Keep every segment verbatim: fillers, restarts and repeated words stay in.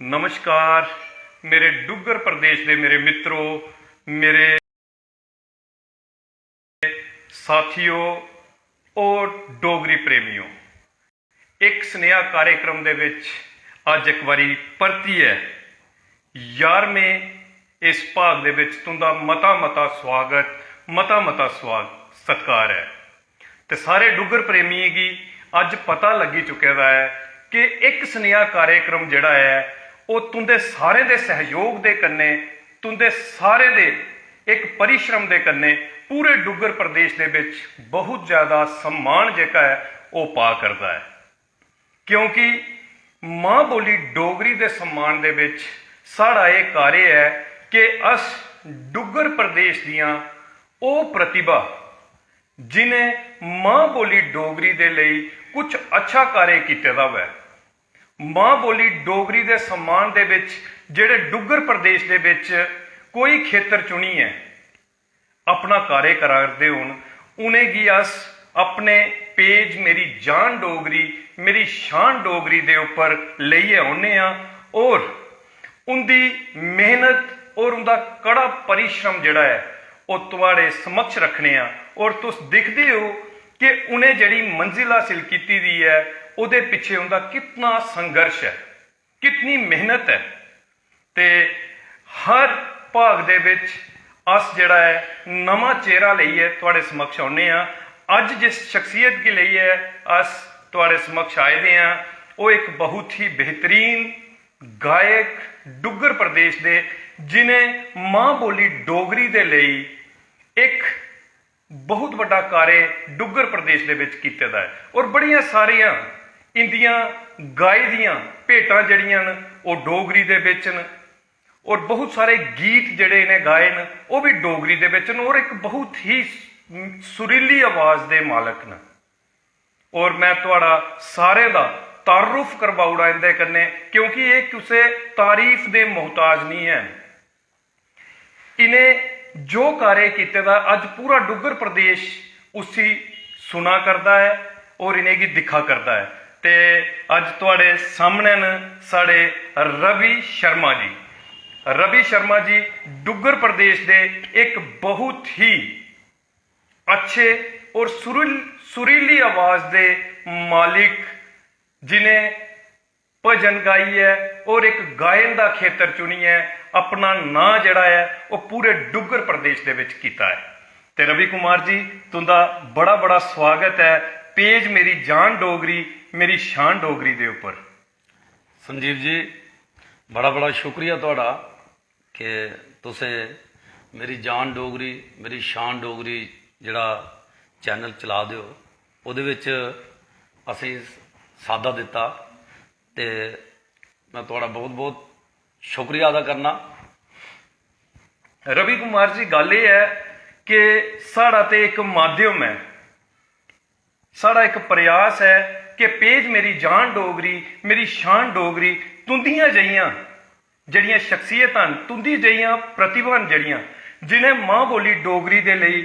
नमस्कार मेरे डुग्गर प्रदेश दे मेरे मित्रो, मेरे साथियो और डोगरी प्रेमियो। इक सनेहा कार्यक्रम दे विच अज्ज इक बारी परतियै ग्यारहवें इस भाग दे विच तुंदा मता-मता स्वागत, मता-मता स्वाग-, सत्कार ऐ। ते सारे डुग्गर प्रेमियें गी अज्ज पता लग्गी चुके दा ऐ कि इक सनेहा कार्यक्रम जेह्ड़ा ऐ, ओह् तुंदे सारें दे सैह्योग दे कन्नै, तुंदे सारें दे इक परिश्रम दे कन्नै पूरे डुग्गर प्रदेश दे विच बहुत ज्यादा सम्मान जेह्का ऐ, ओह् पा करदा ऐ। क्योंकि मां बोली डोगरी दे सम्मान दे विच साढ़ा एह् कार्य ऐ कि अस डुग्गर प्रदेश दियां ओह् प्रतिभा जिनें मां बोली डोगरी दे लेई कुछ अच्छा कार्य कीते दा होऐ, मां बोली डोगरी दे सम्मान दे विच जेह्ड़े डुग्गर प्रदेश दे विच कोई खेतर चुनियै अपना कार्य करा करदे होन, उ'नेंगी अस अपने पेज मेरी जान डोगरी, मेरी शान डोगरी दे उप्पर लेइयै औन्ने आं और उं'दी मेहनत और उं'दा कड़ा परिश्रम जेह्ड़ा ऐ, ओह् तुआढ़े समक्ष रक्खने आं और तुस दिखदे ओ कि उ'नें जेह्ड़ी मंजिल हासिल कीती दी ऐ, ओह्दे पिच्छे उं'दा कितना संघर्ष ऐ, कितनी मेहनत ऐ। ते हर भाग दे बिच अस जेह्ड़ा ऐ, नमां चेहरा लेइयै तुआढ़े समक्ष औन्ने आं। अज्ज जिस शख्सियत गी लेइयै अस तुआढ़े समक्ष आए दे आं, ओह् इक बहुत ही बेहतरीन गायक डुग्गर प्रदेश दे, जिनें मां बोली डोगरी दे लेई इक बहुत बड्डा कार्य डुग्गर प्रदेश दे बिच कीते दा ऐ और बड़ियां सारियां इंदियां गाई दियां भेटां जेह्ड़ियां न, ओह् डोगरी दे बिच न और बहुत सारे गीत जेह्ड़े इ'नें गाए न, ओह् बी डोगरी दे बिच न और इक बहुत ही सुरीली आवाज दे मालक न। और मैं तुआढ़ा सारें दा तारुफ करवाई ओड़ां इंदे कन्नै, क्योंकि एह् कुसै तारीफ दे मोहताज निं हैन। इ'नें जो कार्य कीते दा, अज्ज पूरा डुग्गर प्रदेश उसी सुना करदा ऐ और इ'नेंगी दिक्खा करदा ऐ। ते अज्ज तुआढ़े सामनै न साढ़े रवि शर्मा जी। रवि शर्मा जी डुग्गर प्रदेश दे इक बहुत ही अच्छे और सुरील-, सुरीली आवाज दे मालिक, जिनें भजन गाइयै और इक गायन दा खेतर चुनियै अपना नांऽ जेह्ड़ा ऐ, ओह् पूरे डुग्गर प्रदेश दे बिच कीता ऐ। ते रवि कुमार जी, तुं'दा बड़ा बड़ा स्वागत ऐ पेज मेरी जान डोगरी, मेरी शान डोगरी दे उप्पर। संजीव जी, बड़ा बड़ा शुक्रिया थुआढ़ा कि तुसें मेरी जान डोगरी, मेरी शान डोगरी जेह्ड़ा चैनल चला दे ओ, ओह्दे बिच असेंगी साद्दा दित्ता ते मैं थुआढ़ा बहुत बहुत शुक्रिया अदा करना। रवि कुमार जी, गल्ल एह् ऐ कि साढ़ा ते इक माध्यम ऐ, साढ़ा इक प्रयास ऐ कि पेज मेरी जान डोगरी, मेरी शान डोगरी, तुं'दियां जेहियां जेह्ड़ियां शख्सियतां न, तुं'दी जेहियां प्रतिभा न जेह्ड़ियां, जि'नें मां बोली डोगरी दे लेई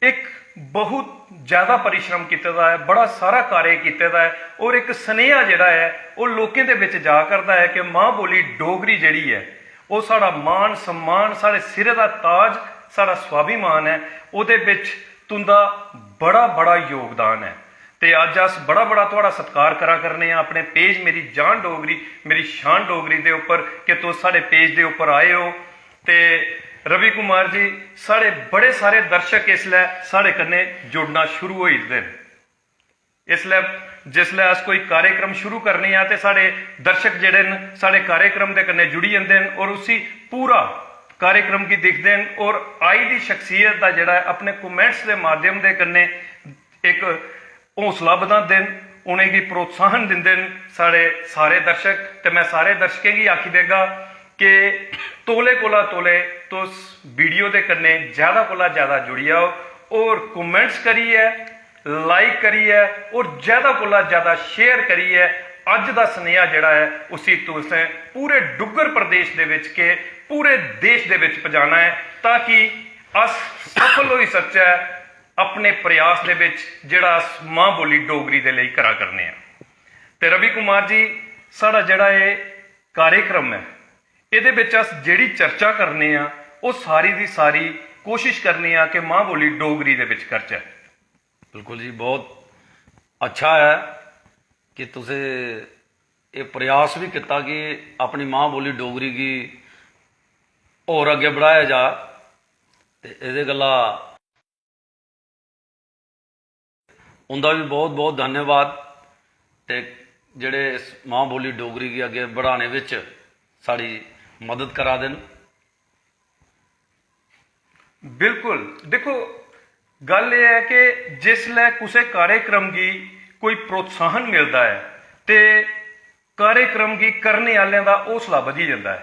इक बहुत ज्यादा परिश्रम कीते दा ऐ, बड़ा सारा कार्य कीते दा ऐ, और इक सनेहा जेह्ड़ा ऐ, ओह् लोकें दे बिच जा करदा ऐ कि मां बोली डोगरी जेह्ड़ी ऐ, ओह् साढ़ा मान सम्मान, साढ़े सिरै दा ताज, साढ़ा स्वाभिमान ऐ। ओह्दे बिच तुं'दा बड़ा बड़ा योगदान ऐ। ते अज्ज अस बड़ा बड़ा थुआढ़ा सत्कार करा करने आं अपने पेज मेरी जान डोगरी, मेरी शान डोगरी दे उप्पर कि तुस साढ़े पेज दे उप्पर आए ओ। ते रवि कुमार जी, साढ़े बड़े सारे दर्शक इसलै साढ़े कन्नै जुड़ना शुरू होई गेदे न। इसलै, जिसलै अस कोई कार्यक्रम शुरू करने आं ते साढ़े दर्शक जेह्ड़े न, साढ़े कार्यक्रम दे कन्नै जुड़ी जंदे न और उसी पूरा कार्यक्रम गी दिखदे न। और आई दी शख्सियत दा जेह्ड़ा ऐ, अपने कमेंट्स दे माध्यम दे कन्नै इक हौसला बधांदे न, उ'नेंगी प्रोत्साहन दिंदे न साढ़े सारे दर्शक। ते मैं सारे दर्शकें गी आखी देगा कि तौले कोला तौले तुस वीडियो दे कन्नै ज्यादा कोला ज्यादा जुड़ी जाओ और कमेंट्स करियै, लाइक करियै और ज्यादा कोला ज्यादा शेयर करियै अज्ज दा सनेहा जेह्ड़ा ऐ, उसी तुसें पूरे डुग्गर प्रदेश दे बिच के पूरे देश दे बिच पजाना ऐ, ताकि अस सफल होई सकचै अपने प्रयास दे बिच जेह्ड़ा अस मां बोली डोगरी दे लेई करा करने आं। ते रवि कुमार जी, साढ़ा जेह्ड़ा एह् कार्यक्रम ऐ, एह्दे बिच अस जेह्ड़ी चर्चा करने आं, ओह् सारी दी सारी कोशिश करने आं कि मां बोली डोगरी दे बिच करचै। बिल्कुल जी, बहुत अच्छा ऐ कि तुसें एह् प्रयास बी कीता कि अपनी मां बोली डोगरी गी होर अग्गें बढ़ाया जा, ते एह्दे गल्ला उं'दा बी बहुत बहुत धन्यवाद। ते जेह्ड़े इस मां बोली डोगरी गी अग्गें बढ़ाने बिच साढ़ी मदद करा दे न। बिल्कुल, दिक्खो, गल्ल एह् ऐ कि जिसलै कुसै कार्यक्रम गी कोई प्रोत्साहन मिलदा ऐ ते कार्यक्रम गी करने आह्लें दा हौसला बधी जंदा ऐ।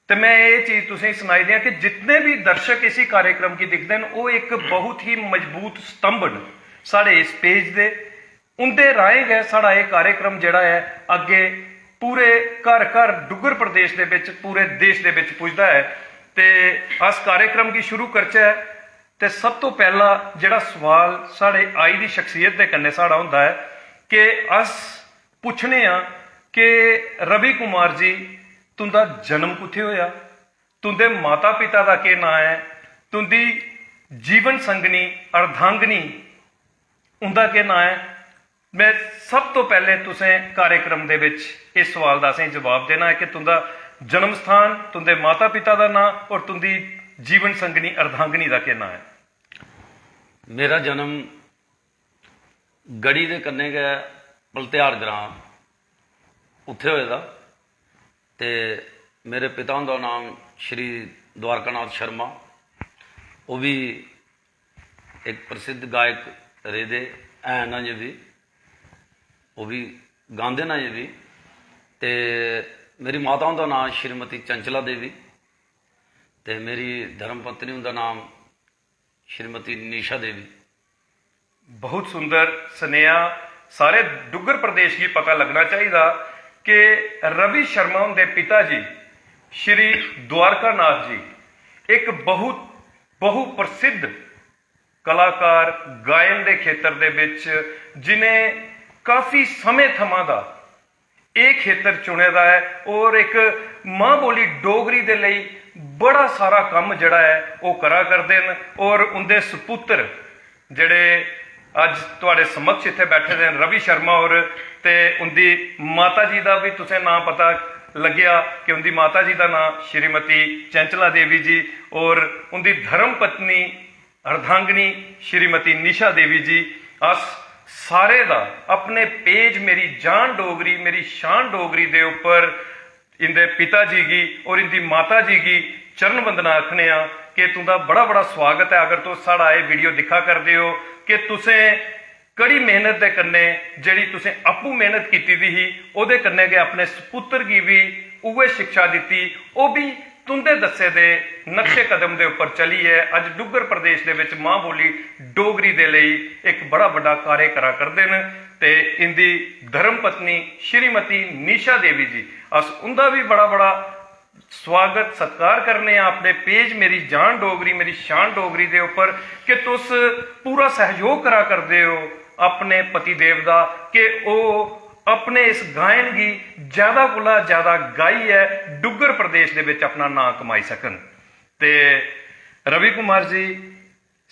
ते में एह् चीज तुसेंगी सनाई देआं कि जितने बी दर्शक इसी कार्यक्रम गी दिखदे न, ओह् इक बहुत ही मजबूत स्तंभ न साढ़े इस पेज दे। उं'दे राहें गै साढ़ा एह् कार्यक्रम जेह्ड़ा ऐ, अग्गें पूरे घर घर डुग्गर प्रदेश दे बिच, पूरे देश दे बिच पुजदा ऐ। ते अस कार्यक्रम गी शुरू करचै, ते सब तो पैह्ला जेह्ड़ा सोआल साढ़े आई दी शख्सियत दे कन्नै साढ़ा होंदा ऐ कि अस पुच्छने आं कि रवि कुमार जी, तुं'दा जन्म कुत्थै होएआ, तुं'दे माता पिता दा केह् नांऽ ऐ, तुं'दी जीवन संगनी, अर्धांगनी, उं'दा केह् नांऽ ऐ? में सब तो पैह्ले तुसें कार्यक्रम दे बिच इस सवाल दा असेंगी जवाब देना ऐ कि तुं'दा जन्म स्थान, तुं'दे माता पिता दा नांऽ और तुं'दी जीवन संगनी, अर्धांगनी दा केह् नांऽ ऐ? मेरा जन्म गढ़ी दे कन्नै गै पलतेहाड़ ग्रांऽ, उत्थै होए दा। ते मेरे पिता हुंदा नाम श्री द्वारकानाथ शर्मा, ओह् बी इक प्रसिद्ध गायक रेह्दे हैन अजें बी, ओह् बी गांदे न अजें बी। ते मेरी माता हुंदा नांऽ श्रीमती चंचला देवी, ते मेरी धर्म पत्नी हुंदा नाम श्रीमती निशा देवी। बहुत सुंदर सनेहा। सारे डुग्गर प्रदेश गी पता लगना चाहिदा कि रवि शर्मा हुंदे पिता जी श्री द्वारकानाथ जी इक बहुत बहुप्रसिद्ध कलाकार, गायन दे खेतर दे बिच, जिनें काफी समें थमां दा एह् खेतर चुने दा ऐ और इक मां बोली डोगरी दे लेई बड़ा सारा कम्म जेह्ड़ा ऐ, ओह् करा करदे न। और उं'दे सपुत्तर जेह्ड़े अज्ज थुआढ़े समक्ष इत्थै बैठे दे न, रवि शर्मा होर, ते उं'दी माता जी दा बी तुसें नांऽ पता लग्गेआ कि उं'दी माता जी दा नांऽ श्रीमती चैंचला देवी जी और उं'दी धर्म पत्नी अर्धांगिनी श्रीमती निशा देवी जी। अस सारे दा अपने पेज मेरी जान डोगरी, मेरी शान डोगरी दे उप्पर इंदे पिता जी गी और इंदी माता जी गी चरण वंदना आखने आं कि तुंदा बड़ा बड़ा स्वागत ऐ। अगर तुस साढ़ा एह् वीडियो दिक्खा करदे ओ कि तुसें कड़ी मेहनत दे कन्नै, जेह्ड़ी तुसें आपूं मेहनत कीती दी ही, ओह्दे कन्नै गै अपने सपुत्तर गी बी उ'ऐ शिक्षा दित्ती, ओह् बी तुंदे दस्से दे नक्शे कदम दे उप्पर चलियै अज्ज डुग्गर प्रदेश दे बिच मां बोली डोगरी दे लेई इक बड़ा बड्डा कार्य करा करदे न। ते इंदी धर्म पत्नी श्रीमती निशा देवी जी, अस उंदा बी बड़ा बड़ा स्वागत सत्कार करने आं अपने पेज मेरी जान डोगरी, मेरी शान डोगरी दे उप्पर कि तुस पूरा सैहयोग करा करदे ओ अपने पतिदेव दा कि ओह् अपने इस गायन गी ज्यादा कोला ज्यादा गाइयै डुग्गर प्रदेश दे बिच अपना नांऽ कमाई सकन। ते रवि कुमार जी,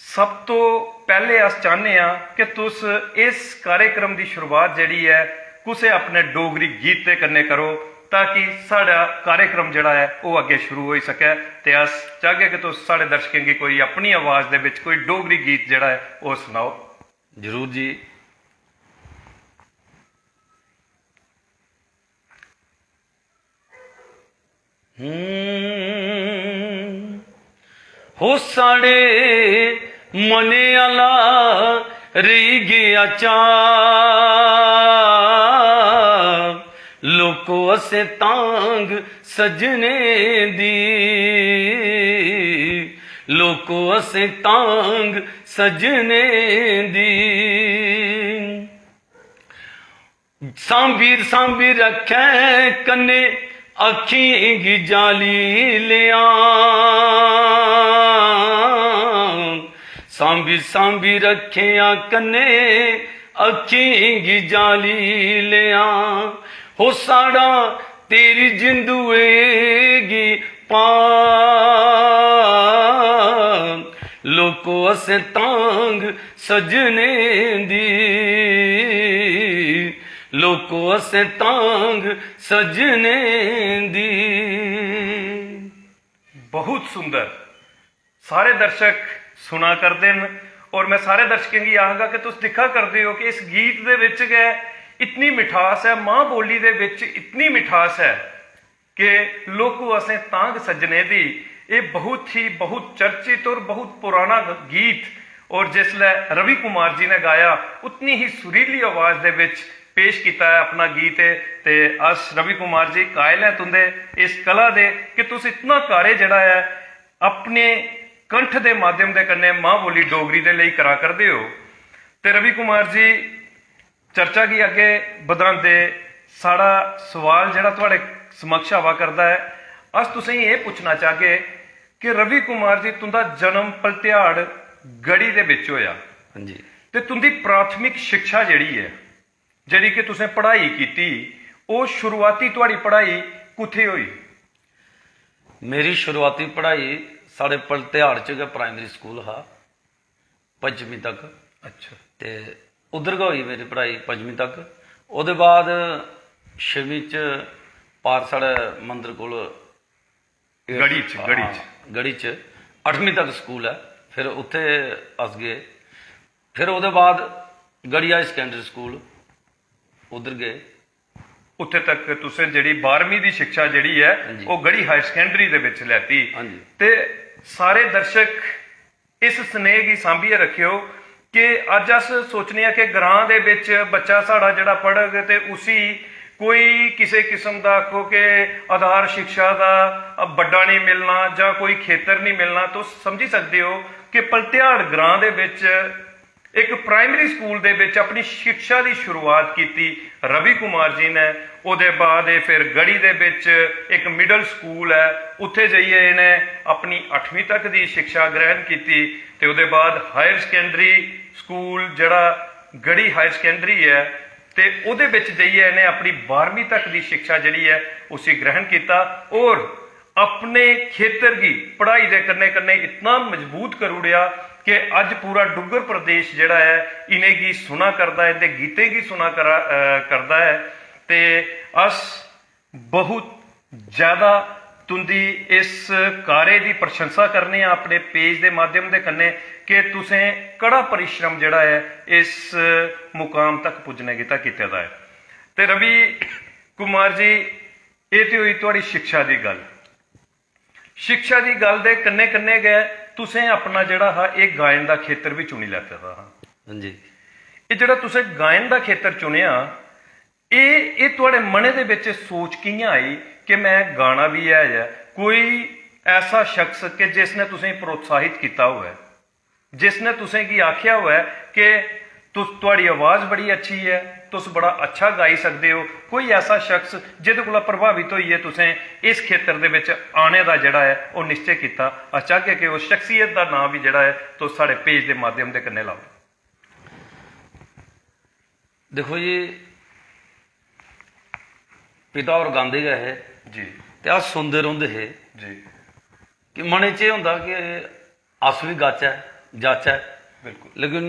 सब तो पैह्ले अस चाह्न्ने आं कि तुस इस कार्यक्रम दी शुरुआत जेह्ड़ी ऐ कुसै अपने डोगरी गीत दे कन्नै करो, ताकि साढ़ा कार्यक्रम जेह्ड़ा ऐ ओह् अग्गें शुरू होई सकै। ते अस चाह्गे कि तुस साढ़े दर्शकें गी कोई अपनी आवाज दे बिच कोई डोगरी गीत जेह्ड़ा ऐ ओह् सनाओ। जरूर जी। हम्म, हो साढ़े मने आला रेही गेआ चा, लोको असें तांग सजने दी, लोको असें तांग सजने दी। सांभी सांभी रखै कन्नै अक्खीं गी जाली लेआ। सांभी सांभी रखेआ कन्नै अक्खीं गी जाली लेआ। हो साढ़ा तेरी जिंदुए गी पां, लोको असें तांग सजने दी, लोको असें तांग सजने दी। बहुत सुंदर। सारे दर्शक सुना करदे न, और मैं सारे दर्शकें गी आखगा कि तुस दिक्खा करदे हो कि इस गीत दे विच गै इतनी मिठास ऐ, मां बोली दे विच इतनी मिठास ऐ कि लोको असें तांग सज्जने दी। एह् बहुत ही, बहुत चर्चित और बहुत पुराना ग-, गीत, और जिसलै रवि कुमार जी ने गाया, उतनी ही सुरीली आवाज दे विच पेश कीता ऐ अपना गीत एह्। ते अस रवि कुमार जी कायल ऐ तुंदे इस कला दे कि तुस इतना कार्य जेह्ड़ा ऐ अपने कंठ दे माध्यम दे कन्नै मां बोली डोगरी दे लेई करा करदे ओ। ते रवि कुमार जी, चर्चा गी अग्गें बधांदे, साढ़ा सवाल जेह्ड़ा थुआढ़े समक्ष आवा करदा ऐ, अस तुसेंगी एह् पुच्छना चाहगे कि रवि कुमार जी, तुं'दा जन्म पलतेहाड़ गढ़ी दे बिच होआ, हां जी। ते तुं'दी प्राथमिक शिक्षा जेह्ड़ी ऐ, जेह्ड़ी कि तुसें पढ़ाई कीती, ओह् शुरुआती थुआढ़ी पढ़ाई कुत्थै होई? मेरी शुरुआती पढ़ाई साढ़े पलतेहाड़ च गै प्राइमरी स्कूल हा, पंजमी तक। अच्छा। ते उद्धर गै होई मेरी पढ़ाई पंजमी तक। ओह्दे बाद छेमीं च पार साढ़े मंदर कोल गढ़ी च, गढ़ी च। हां, गढ़ी च अठमीं तक स्कूल ऐ। फिर उत्थै अस गे। फिर ओह्दे बाद गढ़ी हाई सकैंडरी स्कूल उद्धर गे। उत्थे तक तुसें जेह्ड़ी बारहवीं दी शिक्षा जेह्ड़ी ऐ, हां जी। ओह् गढ़ी हायर सकैंडरी दे बिच लैती। हां जी। ते सारे दर्शक इस स्नेह गी सांभियै रखेओ कि अज्ज अस सोचने आं कि ग्रां दे बिच बच्चा साढ़ा जेह्ड़ा पढ़ग ते उसी कोई किसे किस्म दा, आखो कि आधार शिक्षा दा बड्डा नेईं मिलना जां कोई खेतर नेईं मिलना। तुस समझी सकदे ओ कि पलतेहाड़ ग्रां दे बिच इक प्राइमरी स्कूल दे बिच अपनी शिक्षा दी शुरुआत कीती रवि कुमार जी ने। ओह्दे बाद एह् फिर गढ़ी दे बिच इक मिडल स्कूल ऐ, उत्थे जाइयै इ'नें अपनी अठमीं तक दी शिक्षा ग्रहण कीती। ते ओह्दे बाद हायर सकैंडरी स्कूल जेह्ड़ा गढ़ी हायर सकैंडरी ऐ, ते ओह्दे बिच जाइयै इ'नें अपनी बारहमीं तक दी शिक्षा जेह्ड़ी ऐ, उसी ग्रहण कीता। और अपने खेतर गी पढ़ाई दे कन्नै कन्नै इतना मजबूत करी ओड़ेआ कि अज्ज पूरा डुग्गर प्रदेश जेह्ड़ा ऐ, इ'नेंगी सुना करदा ऐ, इं'दे गीतें गी सुना करा-, अ, करदा ऐ। ते अस बहुत ज्यादा तुं'दी इस कार्य दी प्रशंसा करने आं अपने पेज दे माध्यम दे कन्नै कि तुसें कड़ा परिश्रम जेह्ड़ा ऐ, इस मुकाम तक पुज्जने गितै कीते दा ऐ। ते रवि कुमार जी, एह् ते होई थुआढ़ी शिक्षा दी गल्ल। शिक्षा दी गल्ल दे कन्नै कन्नै गै तुसें अपना जेह्ड़ा हा, एह् गायन दा खेतर बी चुनी लैते दा हा। हां जी। एह् जेह्ड़ा तुसें गायन दा खेतर चुनेआ, एह्, एह् थुआढ़े मनै दे बिच सोच कि'यां आई कि मैं गाना बी ऐ? कोई ऐसा शख्स कि जिसने तुसेंगी प्रोत्साहित कीता होऐ, जिसने तुसेंगी आखेआ होऐ कि तुस, थुआढ़ी आवाज बड़ी अच्छी ऐ, तुस बड़ा अच्छा गाई सकदे ओ, कोई ऐसा शख्स जेह्दे कोला प्रभावित होइयै तुसें इस खेतर दे बिच आने दा जेह्ड़ा ऐ, ओह् निश्चय कीता? अस चाहगे कि उस शख्सियत दा नांऽ बी जेह्ड़ा ऐ, तुस साढ़े पेज दे माध्यम दे कन्नै लाओ। दिक्खो जी, पिता होर गांदे गै हे जी। ते अस सुनदे रौंह्दे हे जी। कि मनै च एह् होंदा कि अस बी गाचै, जाचै। बिल्कुल। लेकिन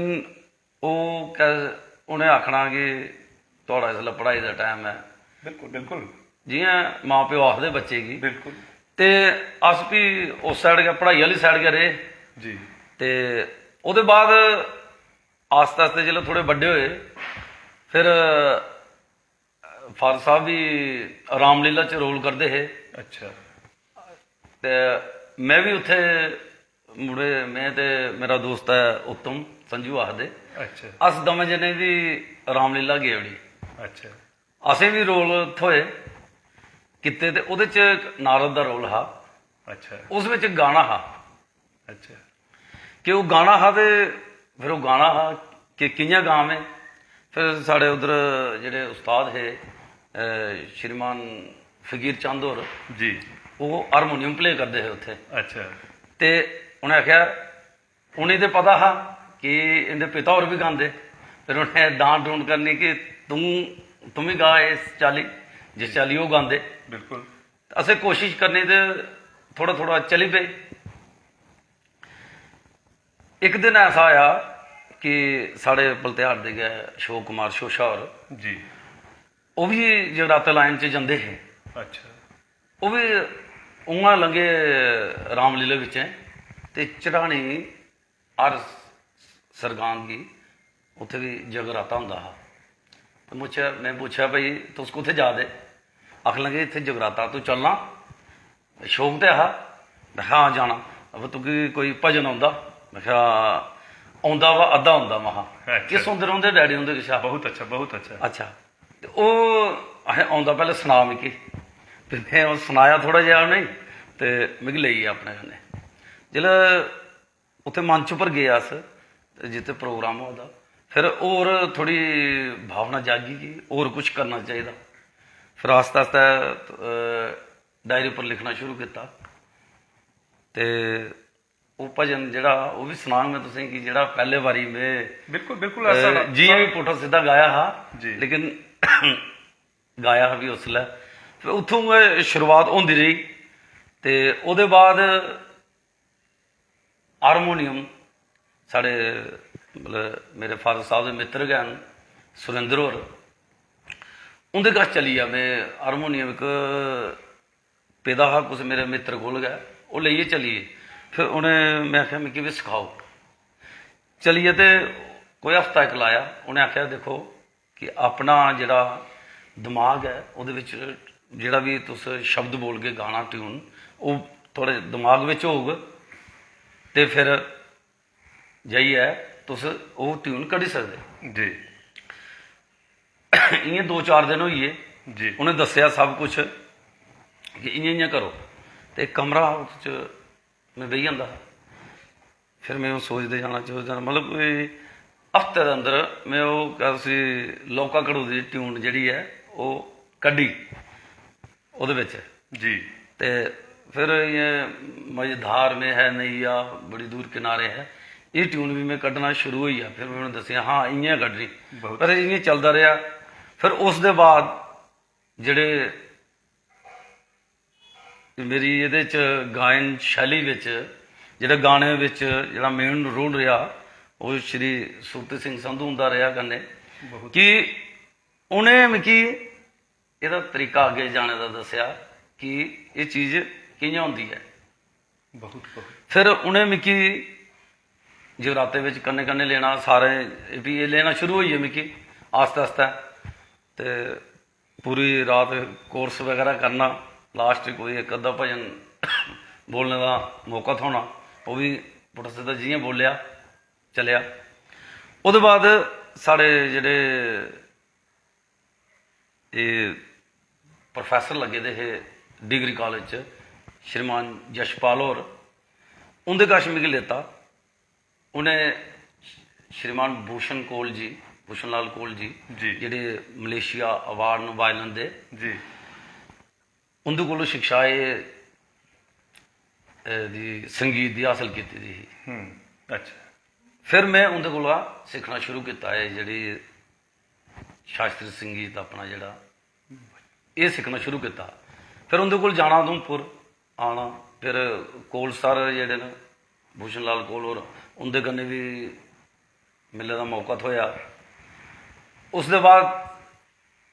ओह् कै-, उ'नें आखना कि "थुआढ़ा इसलै पढ़ाई दा टैम ऐ।" बिल्कुल, बिल्कुल। जि'यां मां प्यो आखदे बच्चे गी। बिल्कुल। ते अस भी उस side गै, पढ़ाई आह्ली side गै रेह्। जी। ते ओह्दे बाद आस्ता आस्ता जिसलै थोह्ड़े बड्डे होए, फिर फादर साहब बी रामलीला च role करदे हे। अच्छा। ते मैं बी उत्थे, मुड़े, मैं ते मेरा दोस्त ऐ उत्तम, संजू आखदे। अच्छा। अस दमें जने बी रामलीला गे उठी। अच्छा। असें बी role थ्होए, कीते, ते ओह्दे च नारद दा role हा। अच्छा। उस बिच गाना हा। अच्छा। कि ओह् गाना हा, ते फिर ओह् गाना हा कि कि'यां गां में। फिर साढ़े उद्धर जेह्ड़े उस्ताद हे, अ, श्रीमान फकीर चंद होर, जी। ओह् हारमोनियम play करदे हे उत्थै। अच्छा। ते उ'नें आखेआ, उ'नें ते पता हा कि इं'दे पिता होर बी गांदे, फिर उ'नें दान दून करनी कि तूं, तूं बी गा इस चाल्ली। जिस चाल्ली ओह् गांदे। बिल्कुल। असें कोशिश करनी ते थोह्ड़ा थोह्ड़ा चली पे। इक दिन ऐसा आया कि साढ़े बलतेहाड़ दे गै अशोक कुमार शोशा होर, जी। ओह् बी जगराते लाइन च जंदे हे। अच्छा। ओह् बी उ'आं लंघे रामलीला बिच्चें, ते चढ़ानी हर सरगांद गी उत्थै बी जगराता होंदा हा। ते मुच्छेआ, में पुच्छेआ, "भाई, तुस कुत्थै जा दे?" आखन लगे, "इत्थै जगराता, तूं चलना?" शौक ते हा। में आखेआ, "हां, जाना।" "अबा, तुगी कोई भजन औंदा?" में आखेआ, "औंदा वा अद्धा औंदा।" महा अच्छा। एह् सुनदे रौंह्दे डैडी हुंदे कशा। बहुत अच्छा, बहुत अच्छा। अच्छा, ते ओह् असें औंदा, "पैह्लें सना मिगी।" ते में ओह् सनाया थोह्ड़ा जेहा उ'नेंगी, ते मिगी लेई गे अपने कन्नै। जिसलै उत्थै मंच उप्पर गे अस, जित्थै प्रोग्राम होआ दा, फिर होर थोह्ड़ी भावना जागी कि होर कुछ करना चाहिदा। फिर आस्ता आस्ता डायरी उप्पर लिखना शुरू कीता। ते ओह् भजन जेह्ड़ा, ओह् बी सनांग में तुसेंगी, जेह्ड़ा पैह्ले बारी में बिल्कुल, बिल्कुल ऐसा। जि'यां बी पुट्ठा सिद्धा गाया हा, जी। लेकिन गाया हा बी उसलै। फिर उत्थूं गै शुरुआत होंदी रेही। ते ओह्दे बाद हारमोनियम, साढ़े, मतलब, मेरे फादर साहब दे मित्तर गै न सुरेंद्र होर, उं'दे कश चली गेआ में। हारमोनियम इक पेदा हा कुसै मेरे मित्तर कोल गै, ओह् लेइयै चली गे। फिर उ'नें, में आखेआ, "मिगी बी सखाओ।" चली गे ते कोई हफ्ता इक लाया। उ'नें आखेआ, "दिक्खो, कि अपना जेह्ड़ा दमाग ऐ, ओह्दे बिच जेह्ड़ा बी तुस शब्द बोलगे, गाना, ट्यून, ओह् थुआढ़े दमाग बिच होग, ते फिर जाइयै तुस ओह् ट्यून कड्ढी सकदे।" जी। इ'यां दो चार दिन होई गे। जी। उ'नें दस्सेआ सब कुछ कि इ'यां इ'यां करो। ते कमरा हा, उस च में बेही जंदा हा। फिर में ओह् सोचदे जाना, सोचदे जाना, मतलब, कोई हफ्ते दे अंदर में ओह्, केह् उसी, लौह्का घड़ू दी ट्यून जेह्ड़ी ऐ, ओह् कड्ढी ओह्दे बिच। जी। ते फिर इ'यां मझधार में है नैया, बड़ी दूर किनारे है, एह् ट्यून बी में कड्ढना शुरू होई गेआ। फिर में उ'नें दस्सेआ, "हां, इ'यां कड्ढनी।" बहुत। पर इ'यां चलदा रेहा। फिर उस दे बाद जेह्ड़े मेरी एह्दे च गायन शैली बिच, जेह्ड़े गाने बिच जेह्ड़ा मेन रोल रेहा, ओह् श्री सुरती सिंह संधू हुंदा रेहा कन्नै। बहुत। कि उ'नें मिगी एह्दा तरीका अग्गें जाने दा दस्सेआ कि एह् चीज कि'यां होंदी ऐ। बहुत, बहुत। फिर उ'नें मिगी जगराते बिच कन्नै कन्नै लेना, सारे, फ्ही एह् लेना शुरू होई गे मिगी आस्ता आस्ता। ते पूरी रात कोर्स बगैरा करना, लास्ट च कोई इक अद्धा भजन बोलने दा मौका थ्होना, ओह् बी पुट्ठा सिद्धा जि'यां बोलेआ, चलेआ। ओह्दे बाद साढ़े जेह्ड़े एह् प्रोफेसर लग्गे दे हे डिग्री कालेज च, श्रीमान यशपाल होर, उं'दे कश मिगी लेता। उ'नें श्रीमान भूषण कौल जी, भूषण लाल कौल जी, जी। जेह्ड़े मलेशिया अवार्ड न वायलिन दे, जी। उं'दे कोलों शिक्षा एह्, एह् दी संगीत दी हासल कीती दी ही। हम्म। अच्छा। फिर में उं'दे कोला सिक्खना शुरू कीता, एह् जेह्ड़ी शास्त्रीय संगीत अपना जेह्ड़ा, एह् सिक्खना शुरू कीता। फिर उं'दे कोल जाना उधमपुर, आना, फिर कौल सर जेह्ड़े न, भूषण लाल कौल होर, उं'दे कन्नै बी मिलने दा मौका थ्होएआ। उसदे बाद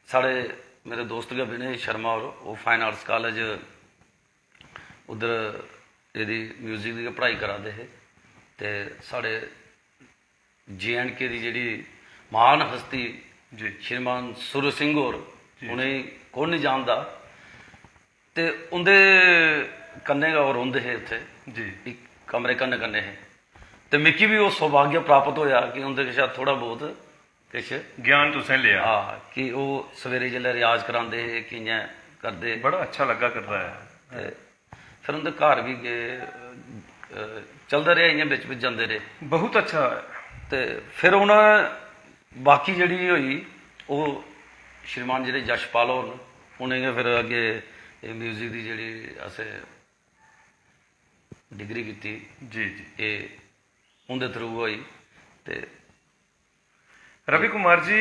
साढ़े, मेरे दोस्त गै विनय शर्मा होर, ओह् फाइन आर्ट्स कालेज उद्धर एह्दी म्यूजिक दी गै पढ़ाई करा दे हे, ते साढ़े जे एंड के दी जेह्ड़ी महान हस्ती, जी। श्रीमान सुर सिंह होर, जी। उ'नेंगी कौन निं जानदा, ते उं'दे कन्नै गै ओह् रौंह्दे हे उत्थै, जी। इक कमरे कन्नै कन्नै हे। ते मिगी बी ओह् सौभाग्य प्राप्त होएआ कि उं'दे कशा थोह्ड़ा बहुत किश, ज्ञान तुसें लेआ। हां, कि ओह् सवेरे जेल्लै रियाज करांदे हे, कि'यां करदे। बड़ा अच्छा लग्गा करदा ऐ। ते फिर उं'दे घर बी गे, अ, चलदा रेहा इ'यां, बिच बिच जंदे रेह्। बहुत अच्छा। ते फिर हून बाकी जेह्ड़ी होई, ओह् श्रीमान जेह्ड़े यशपाल होर न, उ'नें गै फिर अग्गें एह् म्यूजिक दी जेह्ड़ी असें डिग्री कीती, जी, जी। एह् उं'दे थ्रू होई। ते रवि कुमार जी,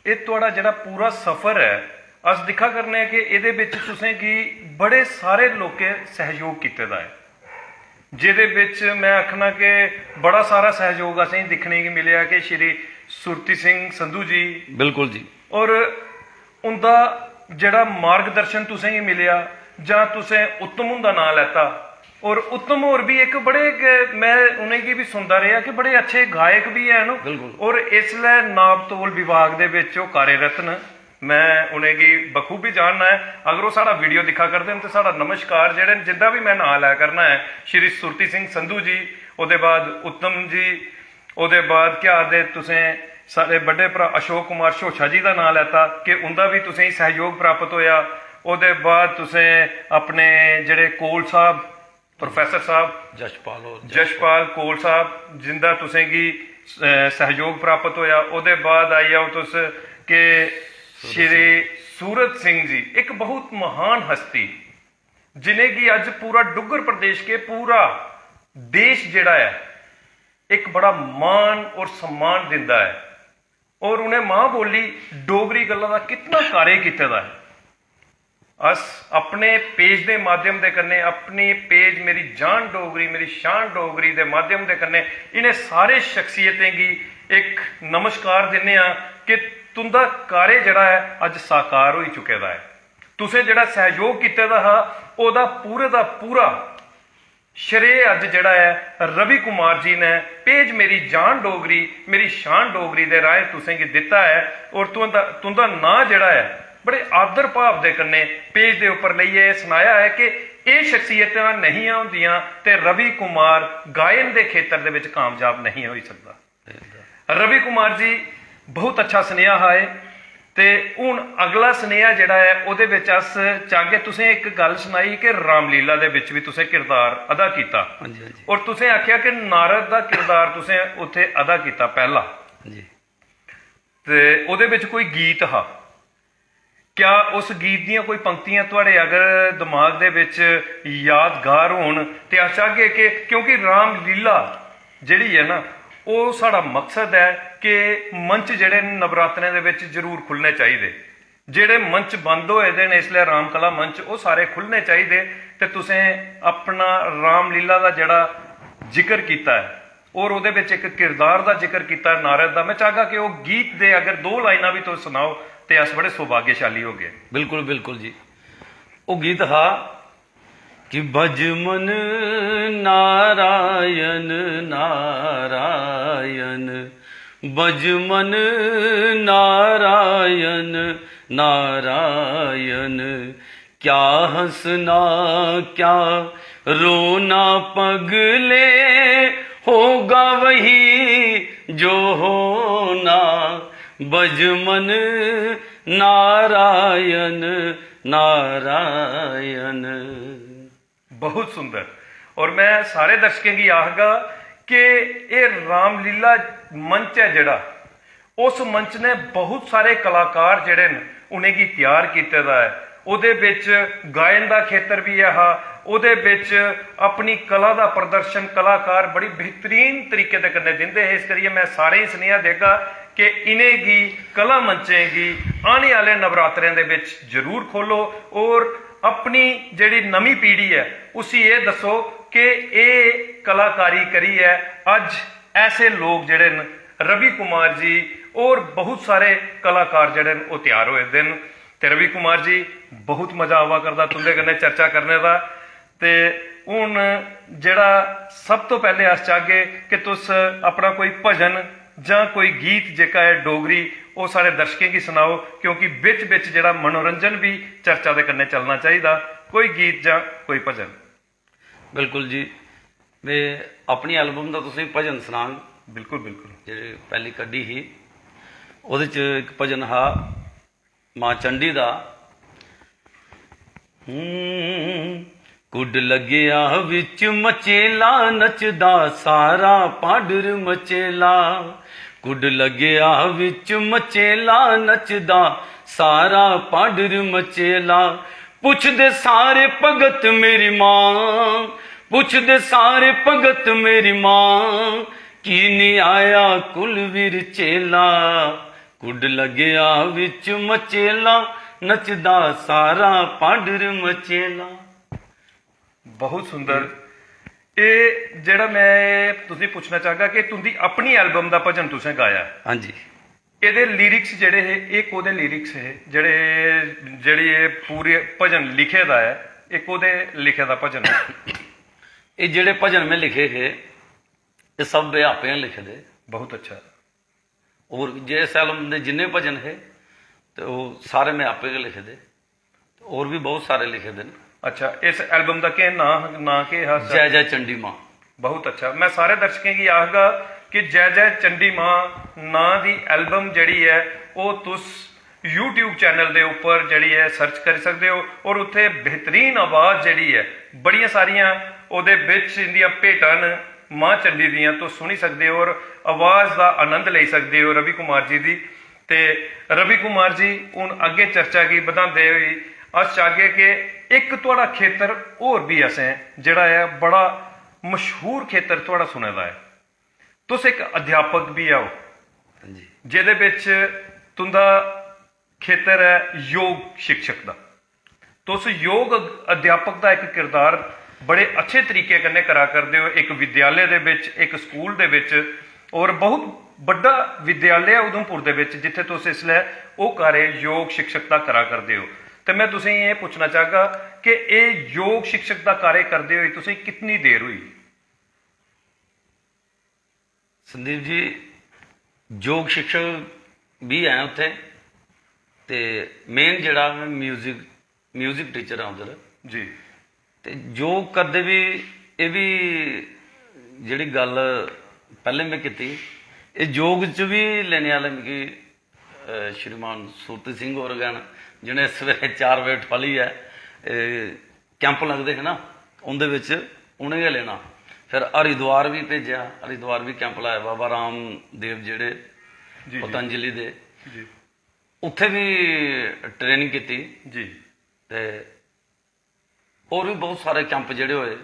एह् थुआढ़ा जेह्ड़ा पूरा सफर ऐ, अस दिक्खा करने आं कि एह्दे बिच तुसें गी बड़े सारे लोकें सैह्योग कीते दा ऐ, जेह्दे बिच में आखना कि बड़ा सारा सैह्योग असेंगी दिक्खने गी मिलेआ कि श्री सुरती सिंह संधू जी बिल्कुल जी। और उंदा जेह्ड़ा मार्गदर्शन तुसेंगी मिलेआ जां तुसें उत्तम हुंदा नांऽ लैता, और उत्तम होर भी इक बड़े गै, में उ'नेंगी बी सुनदा रेहा कि बड़े अच्छे गायक बी हैन। बिल्कुल। और इसलै नाप तोल विभाग दे बिच ओह् कार्यरत न। में उ'नेंगी बखूबी जानना ऐ। अगर ओह् साढ़ा वीडियो दिक्खा करदे न ते साढ़ा नमस्कार, जेह्ड़े न, जिंदा बी में नांऽ लै करना ऐ, श्री सुरती सिंह संधू जी, ओह्दे बाद उत्तम जी, ओह्दे बाद केह् आखदे तुसें, साढ़े बड्डे भ्राऽ अशोक कुमार शोशा जी दा नांऽ लैता कि उं'दा बी तुसेंगी सैह्योग प्राप्त होएआ। ओह्दे बाद तुसें अपने जेह्ड़े कोल साहब, प्रोफेसर साहब, जशपाल होर जशपाल कोल साहब, जिंदा तुसेंगी अ, सैह्योग प्राप्त होएआ। ओह्दे बाद आई जाओ तुस कि श्री सूरत सिंह जी, इक बहुत महान हस्ती, जिनेंगी अज्ज पूरा डुग्गर प्रदेश के पूरा देश जेह्ड़ा ऐ, इक बड़ा मान और सम्मान दिंदा ऐ। और उ'नें मां बोली डोगरी गल्ला दा कितना कार्य कीते दा ऐ। अस अपने पेज दे माध्यम दे कन्नै, अपनी पेज मेरी जान डोगरी, मेरी शान डोगरी दे माध्यम दे कन्नै इ'नें सारे शख्सियतें गी इक नमस्कार दिन्ने आं कि तुं'दा कार्य जेह्ड़ा ऐ, अज्ज साकार होई चुके दा ऐ। तुसें जेह्ड़ा सैह्योग कीते दा हा, ओह्दा पूरे दा पूरा श्रेय अज्ज जेह्ड़ा ऐ, रवि कुमार जी ने पेज मेरी जान डोगरी, मेरी शान डोगरी दे राहें तुसेंगी दित्ता ऐ। और तुं'दा तुं'दा नांऽ जेह्ड़ा ऐ, बड़े आदर भाव दे कन्नै पेज दे उप्पर लेइयै एह् सनाया ऐ कि एह् शख्सियतां नेहियां होंदियां ते रवि कुमार गायन दे खेतर दे बिच कामयाब नेईं होई सकदा। रवि कुमार जी, बहुत अच्छा सनेहा हा एह्। ते हून अगला सनेहा जेह्ड़ा ऐ, ओह्दे बिच अस चाहगे, तुसें इक गल्ल सनाई कि रामलीला दे बिच बी तुसें किरदार अदा कीता। हां जी, हां जी। और तुसें आखेआ कि नारद दा किरदार तुसें उत्थै अदा कीता पैह्ला। जी। ते ओह्दे बिच कोई गीत हा, क्या उस गीत दियां कोई पंक्तियां थुआढ़े अगर दमाग दे बिच यादगार होन ते अस चाहगे कि, क्योंकि रामलीला जेह्ड़ी ऐ ना, ओह् साढ़ा मकसद ऐ कि मंच जेह्ड़े न, नवरात्रें दे बिच जरूर खु'ल्लने चाहिदे। जेह्ड़े मंच बंद होए दे न इसलै, रामकला मंच, ओह् सारे खु'ल्लने चाहिदे। ते तुसें अपना रामलीला दा जेह्ड़ा जिक्र कीता ऐ और ओह्दे बिच इक किरदार दा जिक्र कीता ऐ नारद दा, में चाहगा कि ओह् गीत दे अगर दो लाइनां बी तुस सनाओ ते अस बड़े सौभाग्यशाली होगे। बिल्कुल, बिल्कुल जी। ओह् गीत हा कि भजमन नारायण नारायण, भजमन नारायण नारायण, क्या हंसना क्या रोना पगले, होगा वही जो होना, भजमन नारायण नारायण। बहुत सुंदर। और मैं सारे दर्शकें गी आखगा कि एह् रामलीला मंच ऐ जेह्ड़ा, उस मंच ने बहुत सारे कलाकार जेह्ड़े न, उ'नेंगी त्यार कीते दा ऐ। ओह्दे बिच गायन दा खेतर बी ऐ हा, ओह्दे बिच अपनी कला दा प्रदर्शन कलाकार बड़ी बेहतरीन तरीके दे कन्नै दिंदे हे। इस करियै मैं सारें गी सनेहा देगा कि इ'नेंगी, कला मंचें गी, आने आह्ले नवरात्रें दे बिच जरूर खोलो और अपनी जेह्ड़ी नमीं पीढ़ी ऐ, उसी एह् दस्सो कि एह् कलाकारी करियै अज्ज ऐसे लोक जेह्ड़े न, रवि कुमार जी और बहुत सारे कलाकार जेह्ड़े न, ओह् त्यार होए दे न। ते रवि कुमार जी, बहुत मजा आवा करदा तुं'दे कन्नै चर्चा करने दा। ते हून जेह्ड़ा सब तो पैह्ले अस चाहगे कि तुस अपना कोई भजन जां कोई गीत जेह्का ऐ डोगरी, ओह् साढ़े दर्शकें गी सनाओ, क्योंकि बिच बिच जेह्ड़ा मनोरंजन बी चर्चा दे कन्नै चलना चाहिदा। कोई गीत जां कोई भजन। बिल्कुल जी, में अपनी एल्बम दा तुसेंगी भजन सनांग। बिल्कुल, बिल्कुल। जेह्ड़ी पैह्ली कड्ढी ही, ओह्दे च इक भजन हा मां चंडी दा। हम्म, कुड लग्गेआ विच मचेला, नचदा सारा पाडर मचेला। कुड लग्गेआ विच मचेला, नचदा सारा पाडर मचेला। पुछदे सारे भगत मेरी मां, पुछदे सारे भगत मेरी मां, की नी आया कुलवीर चेला? कुड लग्गेआ विच मचेला, नचदा सारा पांडुर मचेला। बहुत सुंदर। एह् जेह्ड़ा मैं तुसें पुच्छना चाहगा कि तुंदी अपनी एल्बम दा भजन तुसें गाया, हां जी। एह्दे लिरिक्स जेह्ड़े हे, एह् कोह्दे लिरिक्स हे? जेह्ड़े जेह्ड़ी एह् पूरे भजन लिखे दा ऐ, एह् कोह्दे लिखे दा भजन ऐ? एह् जेह्ड़े भजन में लिखे हे, एह् सब में आपे गै लिखे दे। बहुत अच्छा। और जे इस एल्बम दे जिन्ने भजन हे, ते ओह् सारे में आपे गै लिखे दे। और भी बहुत सारे लिखे दे न। अच्छा, इस एल्बम दा केह् नांऽ, नांऽ केह् हा? जय जय चंडी मां। बहुत अच्छा। मैं सारे दर्शकें गी आखगा कि जय जय चंडी मां नांऽ दी एल्बम जेह्ड़ी ऐ, ओह् तुस YouTube चैनल दे उप्पर जेह्ड़ी ऐ सर्च करी सकदे ओ, और उत्थे बेहतरीन आवाज जेह्ड़ी ऐ, बड़ियां सारियां ओह्दे बिच इंदियां भेटां न मां चंडी दियां, तुस सुनी सकदे ओ और आवाज दा आनंद लेई सकदे ओ रवि कुमार जी दी। ते रवि कुमार जी, हून अग्गें चर्चा गी बधांदे होई अस चाहगे कि इक थुआढ़ा खेतर होर बी असें जेह्ड़ा ऐ बड़ा मशहूर खेतर थुआढ़ा सुने दा ऐ। तुस इक अध्यापक बी आओ, हां जी। जेह्दे बिच तुंदा खेतर ऐ योग शिक्षक दा। तुस योग अध्यापक दा इक किरदार बड़े अच्छे तरीके कन्नै करा करदे ओ, इक विद्यालय दे बिच, इक स्कूल दे बिच, और बहुत बड्डा विद्यालय ऐ उधमपुर दे बिच, जित्थै तुस इसलै ओह् कार्य योग शिक्षक दा करा करदे ओ। ते मैं तुसेंगी एह् पुच्छना चाहगा कि एह् योग शिक्षक दा कार्य करदे होई तुसेंगी कितनी देर होई? संदीप जी, योग शिक्षक बी ऐ उत्थै, ते मेन जेह्ड़ा में म्यूजिक, म्यूजिक टीचर आं उद्धर। जी। ते योग करदे बी, एह् बी जेह्ड़ी गल्ल पैह्लें में कीती, एह् योग च बी लेने आह्ले मिगी, अ, श्रीमान सूरती सिंह होर गै न, जि'नें सवेरे चार बजे ठोआलियै, एह् कैंप लगदे हे ना, उं'दे बिच उ'नें गै लेना। फिर हरिद्वार बी भेजेआ, हरिद्वार बी कैंप लाया बाबा रामदेव जेह्ड़े जी, जी। पतंजलि दे, जी। उत्थै बी ट्रेनिंग कीती। जी। ते होर बी बहुत सारे कैंप जेह्ड़े होए,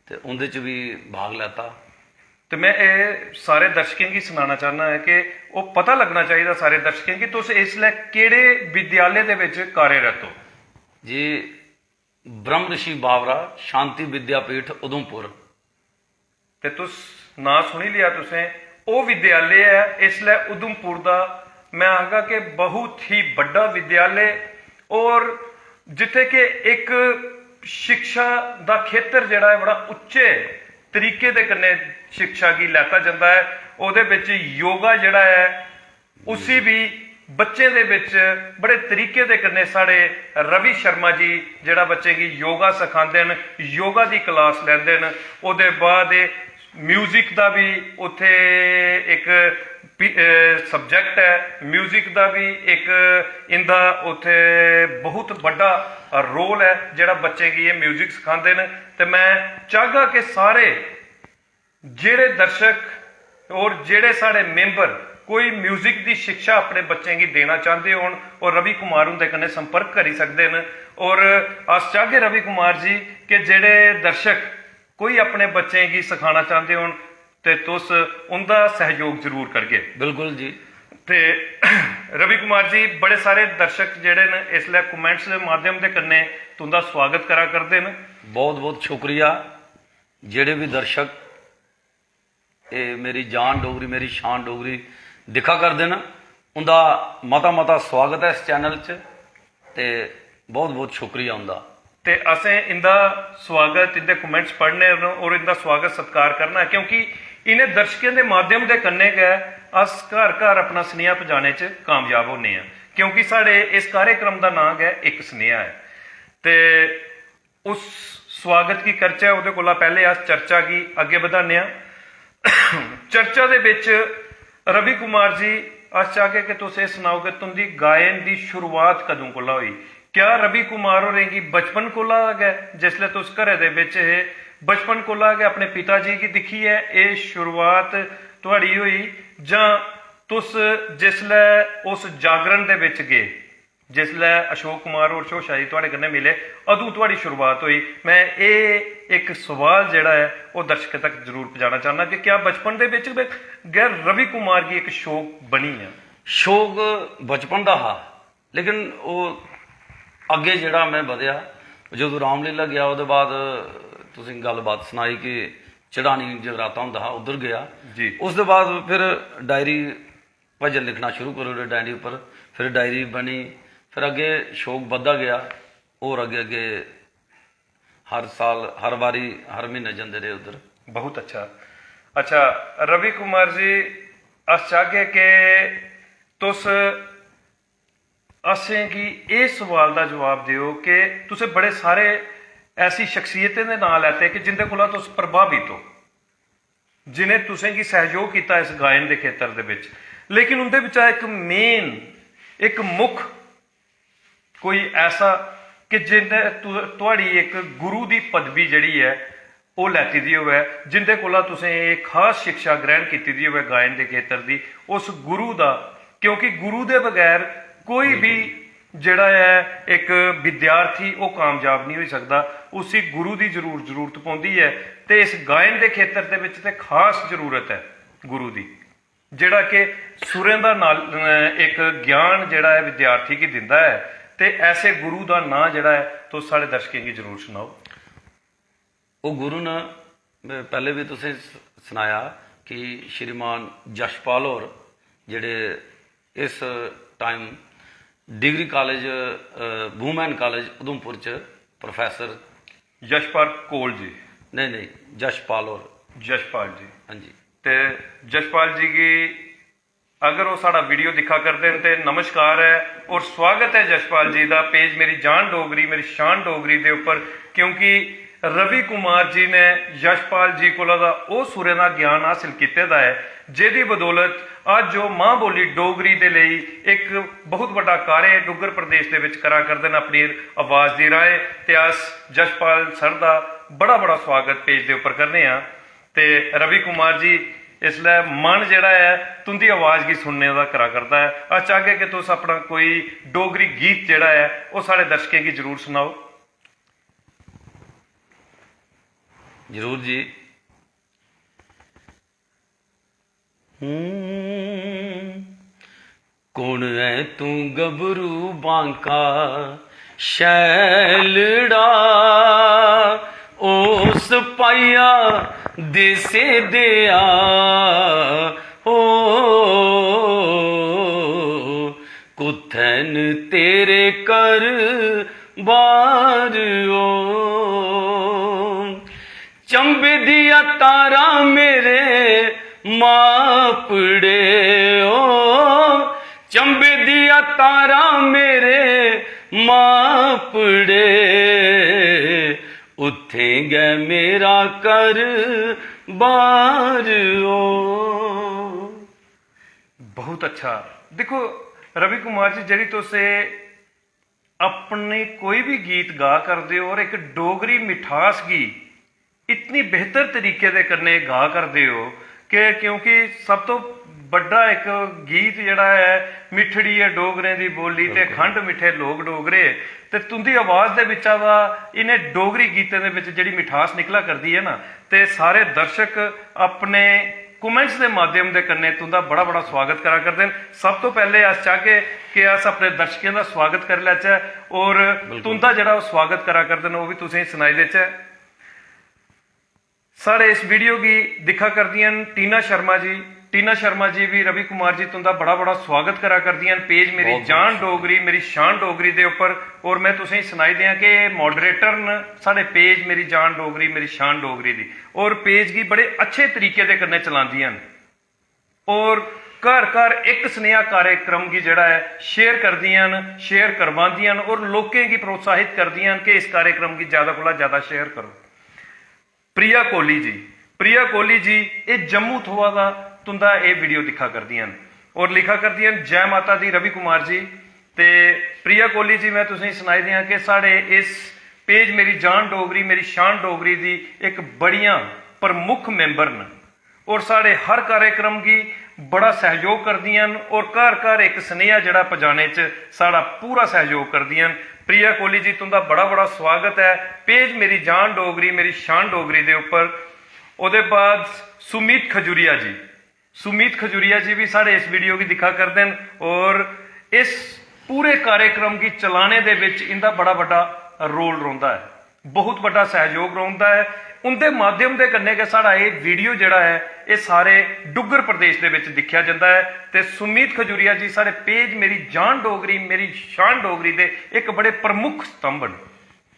ते उं'दे च बी भाग लैता। ते मैं एह् सारे दर्शकें गी सनाना चाह्न्ना ऐ कि ओह् पता लग्गना चाहिदा सारे दर्शकें गी, तुस इसलै केह्ड़े विद्यालय दे बिच कार्यरत ओ? जी, ब्रह्म ऋषि बावरा शांति विद्यापीठ उधमपुर। ते तुस नांऽ सुनी लेआ तुसें, ओह् विद्यालय ऐ इसलै उधमपुर दा, मैं आखगा कि बहुत ही बड्डा विद्यालय, और जित्थै कि इक शिक्षा दा खेतर जेह्ड़ा ऐ बड़ा उच्चे तरीके दे कन्नै शिक्षा गी लैता जंदा ऐ। ओह्दे बिच योगा जेह्ड़ा ऐ उसी बी बच्चें दे बिच बड़े तरीके दे कन्नै साढ़े रवि शर्मा जी जेह्ड़ा बच्चें गी योगा सखांदे न, योगा दी क्लास लैंदे न। ओह्दे बाद एह् म्यूजिक दा बी उत्थै इक पि-, अ, सब्जैक्ट ऐ, म्यूजिक दा बी इक इं'दा उत्थै बहुत बड्डा रोल ऐ जेह्ड़ा बच्चें गी एह् म्यूजिक सखांदे न। ते मैं चाहगा कि सारे जेह्ड़े दर्शक और जेह्ड़े साढ़े मेंबर कोई म्यूजिक दी शिक्षा अपने बच्चें गी देना चांह्दे होन और रवि कुमार हुंदे कन्नै संपर्क करी सकदे न। और अस चाहगे रवि कुमार जी कि जेह्ड़े दर्शक कोई अपने बच्चें गी सखाना चांह्दे होन ते तुस उं'दा सैहयोग जरूर करगे। बिल्कुल जी। ते रवि कुमार जी, बड़े सारे दर्शक जेह्ड़े न इसलै कमेंट्स दे माध्यम दे कन्नै तुं'दा स्वागत करा करदे न। बहुत बहुत शुक्रिया। जेह्ड़े बी दर्शक एह् मेरी जान डोगरी, मेरी शान डोगरी दिक्खा करदे न, उं'दा मता मता स्वागत ऐ इस चैनल च ते बहुत बहुत शुक्रिया उं'दा। ते असें इं'दा स्वागत, इं'दे कमेंट्स पढ़ने न और इं'दा स्वागत सत्कार करना ऐ, क्योंकि इ'नें दर्शकें दे माध्यम दे कन्नै गै अस घर घर अपना सनेहा पजाने च कामयाब होने आं, क्योंकि साढ़े इस कार्यक्रम दा नांऽ गै इक सनेहा ऐ। ते उस स्वागत गी करचै, ओह्दे कोला पैह्ले अस चर्चा गी अग्गें बधाने आं। चर्चा दे बिच रवि कुमार जी, अस चाहगे कि तुस एह् सनाओ कि तुं'दी गायन दी शुरुआत कदूं कोला होई? क्या रवि कुमार होरें गी बचपन कोला गै, जिसलै तुस घरै दे बिच हे, बचपन कोला गै अपने पिता जी गी दिक्खियै एह् शुरुआत थुआढ़ी होई, जां तुस जिसलै उस जागरण दे बिच गे, जिसलै अशोक कुमार होर शोशा जी थुआढ़े कन्नै मिले, अदूं थुआढ़ी शुरुआत होई? मैं एह् इक सवाल जेह्ड़ा ऐ, ओह् दर्शकें तक जरूर पजाना चाह्न्नां कि क्या बचपन दे बिच गै, गै रवि कुमार गी इक शौक बनी गेआ? शौक बचपन दा हा, लेकिन ओह् अग्गें जेह्ड़ा में बधेआ, जदूं रामलीला गेआ, ओह्दे बाद तुसें गल्लबात सनाई कि चढ़ानी जगराता होंदा हा, उद्धर गेआ। जी। उसदे बाद फिर डायरी, भजन लिखना शुरू करी ओड़े डायरी उप्पर, फिर डायरी बनी, फिर अग्गें शौक बधदा गेआ। होर अग्गें अग्गें हर साल, हर बारी, हर म्हीने जंदे रेह् उद्धर। बहुत अच्छा। अच्छा, रवि कुमार जी, अस चाहगे कि तुस असेंगी इस सवाल दा जवाब देओ कि तुसें बड़े सारे ऐसी शख्सियतें दे नांऽ लैते कि जिंदे कोला तुस प्रभावित हो, जिनें तुसेंगी सैहयोग कीता इस गायन दे खेतर दे बिच, लेकिन उंदे बिचा इक मेन, इक मुख कोई ऐसा कि जिन्नै तु-, तुआढ़ी इक गुरु दी पदवी जेह्ड़ी ऐ ओह् लैती दी होऐ, जिंदे कोला तुसें एह् खास शिक्षा ग्रहण कीती दी होऐ गायन दे खेतर दी, उस गुरु दा, क्योंकि गुरु दे बगैर कोई बी जेह्ड़ा ऐ इक विद्यार्थी ओह् कामयाब निं होई सकदा, उसी गुरु दी जरूर जरूरत पौंदी ऐ। ते इस गायन दे खेतर दे बिच ते खास जरूरत ऐ गुरु दी, जेह्ड़ा कि सुरें दा नाल इक ज्ञान जेह्ड़ा ऐ विद्यार्थी गी दिंदा ऐ। ते ऐसे गुरु दा नांऽ जेह्ड़ा ऐ तुस साढ़े दर्शकें गी जरूर सनाओ। ओह् गुरु न, में पैह्लें बी तुसें स-, सनाया कि श्रीमान यशपाल होर जेह्ड़े इस time degree college, women college Udhampur च प्रोफेसर। यशपाल कौल जी। नेईं नेईं, यशपाल होर। यशपाल जी। हां जी। ते यशपाल जी गी अगर ओह् साढ़ा वीडियो दिक्खा करदे न ते नमस्कार ऐ और स्वागत ऐ यशपाल जी दा पेज मेरी जान डोगरी मेरी शान डोगरी दे उप्पर, क्योंकि रवि कुमार जी ने यशपाल जी कोला दा ओह् सुरें दा ज्ञान हासल कीते दा ऐ, जेह्दी बदौलत अज्ज ओह् मां बोली डोगरी दे लेई इक बहुत बड्डा कार्य डुग्गर प्रदेश दे बिच करा करदे न अपनी आवाज दी राहें। ते अस यशपाल सर दा बड़ा बड़ा स्वागत पेज दे उप्पर करने आं। ते रवि कुमार जी, इसलै मन जेह्ड़ा ऐ तुं'दी आवाज गी सुनने दा करा करदा ऐ। अस चाहगे कि तुस अपना कोई डोगरी गीत जेह्ड़ा ऐ ओह् साढ़े दर्शकें गी जरूर सनाओ। जरूर जी। हम्म, कुण ऐ तूं गभरू बांका शैलड़ा, ओ सपाइया देसे देआ, ओ कुत्थै न तेरे घर बार ओ। चंबे दिया तारा मेरे मापड़े ओ, चंबे दिया तारा मेरे मापड़े, उत्थें गै मेरा घर बार ओ। बहुत अच्छा। दिक्खो रवि कुमार जी, जेह्ड़ी तुस एह् अपने कोई बी गीत गा करदे ओ और इक डोगरी मिठास गी इतनी बेहतर तरीके दे कन्नै गा करदे ओ कि, क्योंकि सब तो बड्डा इक गीत जेह्ड़ा ऐ, मिट्ठड़ी ऐ डोगरें दी बोली ते खंड मिट्ठे लोक डोगरे, ते तुं'दी आवाज दे बिच्चा दा इ'नें डोगरी गीतें दे बिच जेह्ड़ी मिठास निकला करदी ऐ ना, ते सारे दर्शक अपने कमेंट्स दे माध्यम दे कन्नै तुं'दा बड़ा बड़ा स्वागत करा करदे न। सब तो पैह्ले अस चाहगे कि अस अपने दर्शकें दा स्वागत करी लैचै और तुं'दा जेह्ड़ा ओह् स्वागत करा करदे न ओह् बी तुसेंगी सनाई देचै। साढ़े इस वीडियो गी दिक्खा करदियां न टीना शर्मा जी। टीना शर्मा जी भी रवि कुमार जी तुं'दा बड़ा बड़ा स्वागत करा करदियां न पेज मेरी जान डोगरी मेरी शान डोगरी दे उप्पर। और मैं तुसेंगी सनाई देआं कि एह् मॉडरेटर न साढ़े पेज मेरी जान डोगरी मेरी शान डोगरी दी, और पेज गी बड़े अच्छे तरीके दे कन्नै चलांदियां न और घर घर इक सनेहा कार्यक्रम गी जेह्ड़ा ऐ शेयर करदियां न, शेयर करवांदियां न और लोकें गी प्रोत्साहित करदियां न कि इस कार्यक्रम गी ज्यादा कोला ज्यादा शेयर करो। प्रिया कोहली जी, प्रिया कोहली जी, एह् जम्मू थमां दा तुं'दा एह् वीडियो दिक्खा करदियां न और लिखा करदियां न, "जै माता दी रवि कुमार जी।" ते प्रिया कोहली जी, मैं तुसेंगी सनाई देआं कि साढ़े इस पेज मेरी जान डोगरी मेरी शान डोगरी दी इक बड़ियां प्रमुख मैंबर न और साढ़े हर कार्यक्रम गी बड़ा सैहयोग करदियां न और घर घर इक सनेहा जेह्ड़ा पजाने च साढ़ा पूरा सैहयोग करदियां न। प्रिया कोहली जी, तुं'दा बड़ा बड़ा स्वागत ऐ पेज मेरी जान डोगरी मेरी शान डोगरी दे उप्पर। ओह्दे बाद सुमीत खजूरिया जी, सुमीत खजूरिया जी भी साढ़े इस वीडियो गी दिक्खा करदे न और इस पूरे कार्यक्रम गी चलाने दे बिच इंदा बड़ा बड्डा रोल रौंह्दा ऐ, बहुत बड्डा सैहयोग रौंह्दा ऐ। उंदे माध्यम दे कन्नै गै साढ़ा एह् वीडियो जेह्ड़ा ऐ, एह् सारे डुग्गर प्रदेश दे बिच दिक्खेआ जंदा ऐ। ते सुमीत खजूरिया जी साढ़े पेज मेरी जान डोगरी, मेरी शान डोगरी दे इक बड़े प्रमुख स्तंभ न।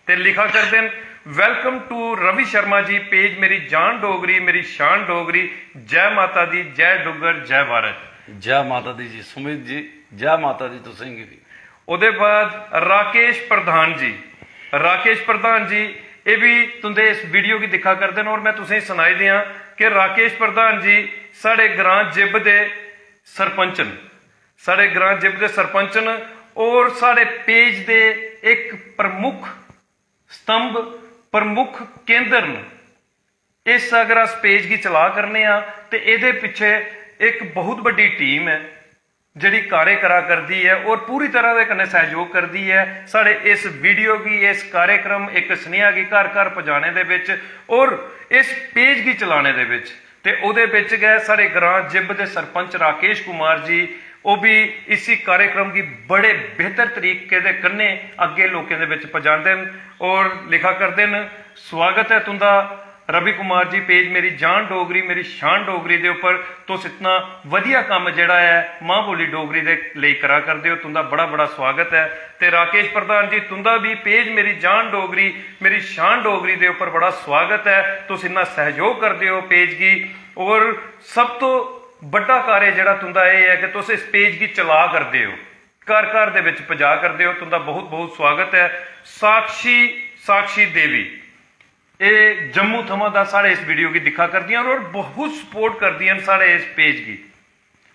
ते लिखा करदे न, "Welcome to Ravi Sharma ji, page मेरी जान डोगरी, मेरी शान डोगरी, जय माता दी, जय डुग्गर, जय भारत।" जय माता दी जी सुमित जी, जय माता दी तुसेंगी भी। ओह्दे बाद राकेश प्रधान जी, राकेश प्रधान जी, एह् बी तुंदे इस वीडियो गी दिक्खा करदे न और में तुसेंगी सनाई देआं कि राकेश प्रधान जी साढ़े ग्रां जिब दे सरपंच न, साढ़े ग्रां जिब दे सरपंच न और साढ़े पेज दे इक प्रमुख स्तंभ, प्रमुख केंद्र न। इस अगर अस पेज गी चला करने आं ते एह्दे पिच्छे इक बहुत बड्डी टीम ऐ जेह्ड़ी कार्य करा करदी ऐ और पूरी तरह दे कन्नै सैहयोग करदी ऐ साढ़े इस वीडियो गी, इस कार्यक्रम, इक सनेहा गी घर घर पजाने दे बिच और इस पेज गी चलाने दे बिच। ते ओह्दे बिच गै साढ़े ग्रां जिब दे सरपंच राकेश कुमार जी, ओह् बी इसी कार्यक्रम गी बड़े बेहतर तरीके दे कन्नै अग्गें लोकें दे बिच पजांदे न और लिखा करदे न, "स्वागत ऐ तुंदा रवि कुमार जी, पेज मेरी जान डोगरी, मेरी शान डोगरी दे उप्पर तुस इतना वधिया कम्म जेह्ड़ा ऐ मां बोली डोगरी दे लेई करा करदे ओ, तुंदा बड़ा बड़ा स्वागत ऐ।" ते राकेश प्रधान जी, तुंदा बी पेज मेरी जान डोगरी, मेरी शान डोगरी दे उप्पर बड़ा स्वागत ऐ। तुस इन्ना सैहयोग करदे ओ पेज गी, और सब तो बड्डा कार्य जेह्ड़ा तुंदा एह् ऐ कि तुस इस पेज गी चला करदे ओ, घर घर दे बिच पजा करदे ओ। तुंदा बहुत बहुत स्वागत ऐ। साक्षी, साक्षी देवी, एह् जम्मू थमां दा साढ़े इस वीडियो गी दिक्खा करदियां न और बहुत सपोर्ट करदियां न साढ़े इस पेज गी।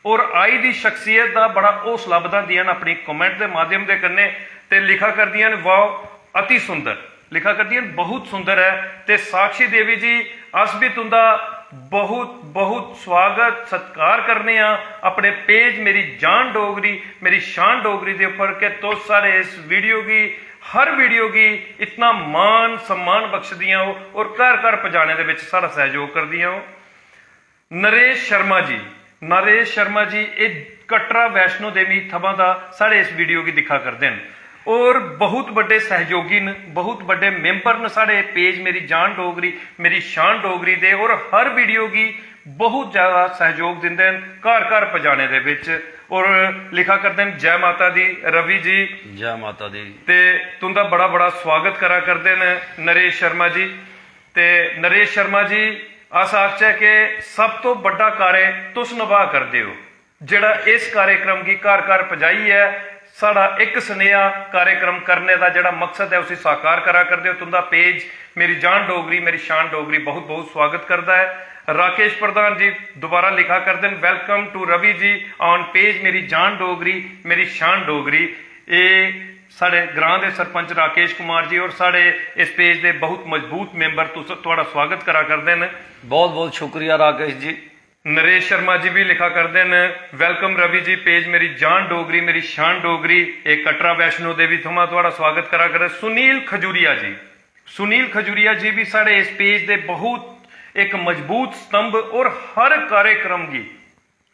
और आई दी शख्सियत दा बड़ा हौसला बधांदियां न अपनी कमेंट दे माध्यम दे कन्नै। ते लिखा करदियां न, "वाओ, अति सुंदर।" लिखा करदियां न, "बहुत सुंदर ऐ।" ते साक्षी देवी जी, अस भी तुंदा बहुत बहुत स्वागत सत्कार करने आं अपने पेज मेरी जान डोगरी, मेरी शान डोगरी दे उप्पर कि तुस साढ़े इस वीडियो गी, हर वीडियो गी इतना मान सम्मान बख्शदियां ओ और घर घर पजाने दे बिच साढ़ा सैहयोग करदियां ओ। नरेश शर्मा जी, नरेश शर्मा जी, एह् कटरा वैष्णो देवी थमां दा साढ़े इस वीडियो गी दिक्खा करदे न और बहुत बड्डे सैहयोगी न, बहुत बड्डे मेंबर न साढ़े पेज मेरी जान डोगरी, मेरी शान डोगरी दे, और हर वीडियो गी बहुत ज्यादा सैहयोग दिंदे न घर घर पजाने दे बिच। और लिखा करदे न, "जय माता दी रवि जी।" जय माता दी। ते तुंदा बड़ा बड़ा स्वागत करा करदे न नरेश शर्मा जी। ते नरेश शर्मा जी, अस आखचै कि सब तो बड्डा कार्य तुस नभा करदे ओ, जेह्ड़ा इस कार्यक्रम गी घर घर पजाइयै साढ़ा इक सनेहा कार्यक्रम करने दा जेह्ड़ा मकसद ऐ, उसी साकार करा करदे ओ। तुंदा पेज मेरी जान डोगरी, मेरी शान डोगरी बहुत बहुत स्वागत करदा ऐ। राकेश प्रधान जी दोबारा लिखा करदे न, "Welcome to Ravi ji on page मेरी जान डोगरी, मेरी शान डोगरी।" एह् साढ़े ग्रां दे सरपंच राकेश कुमार जी और साढ़े इस पेज दे बहुत मजबूत मेंबर, तुस, थुआढ़ा स्वागत करा करदे न। बहुत बहुत शुक्रिया राकेश जी। नरेश शर्मा जी भी लिखा करदे न, "Welcome रवि जी, पेज मेरी जान डोगरी, मेरी शान डोगरी।" एह् कटरा वैष्णो देवी थमां थुआढ़ा स्वागत करा करदे। सुनील खजूरिया जी, सुनील खजूरिया जी भी साढ़े इस पेज दे बहुत इक मजबूत स्तंभ और हर कार्यक्रम गी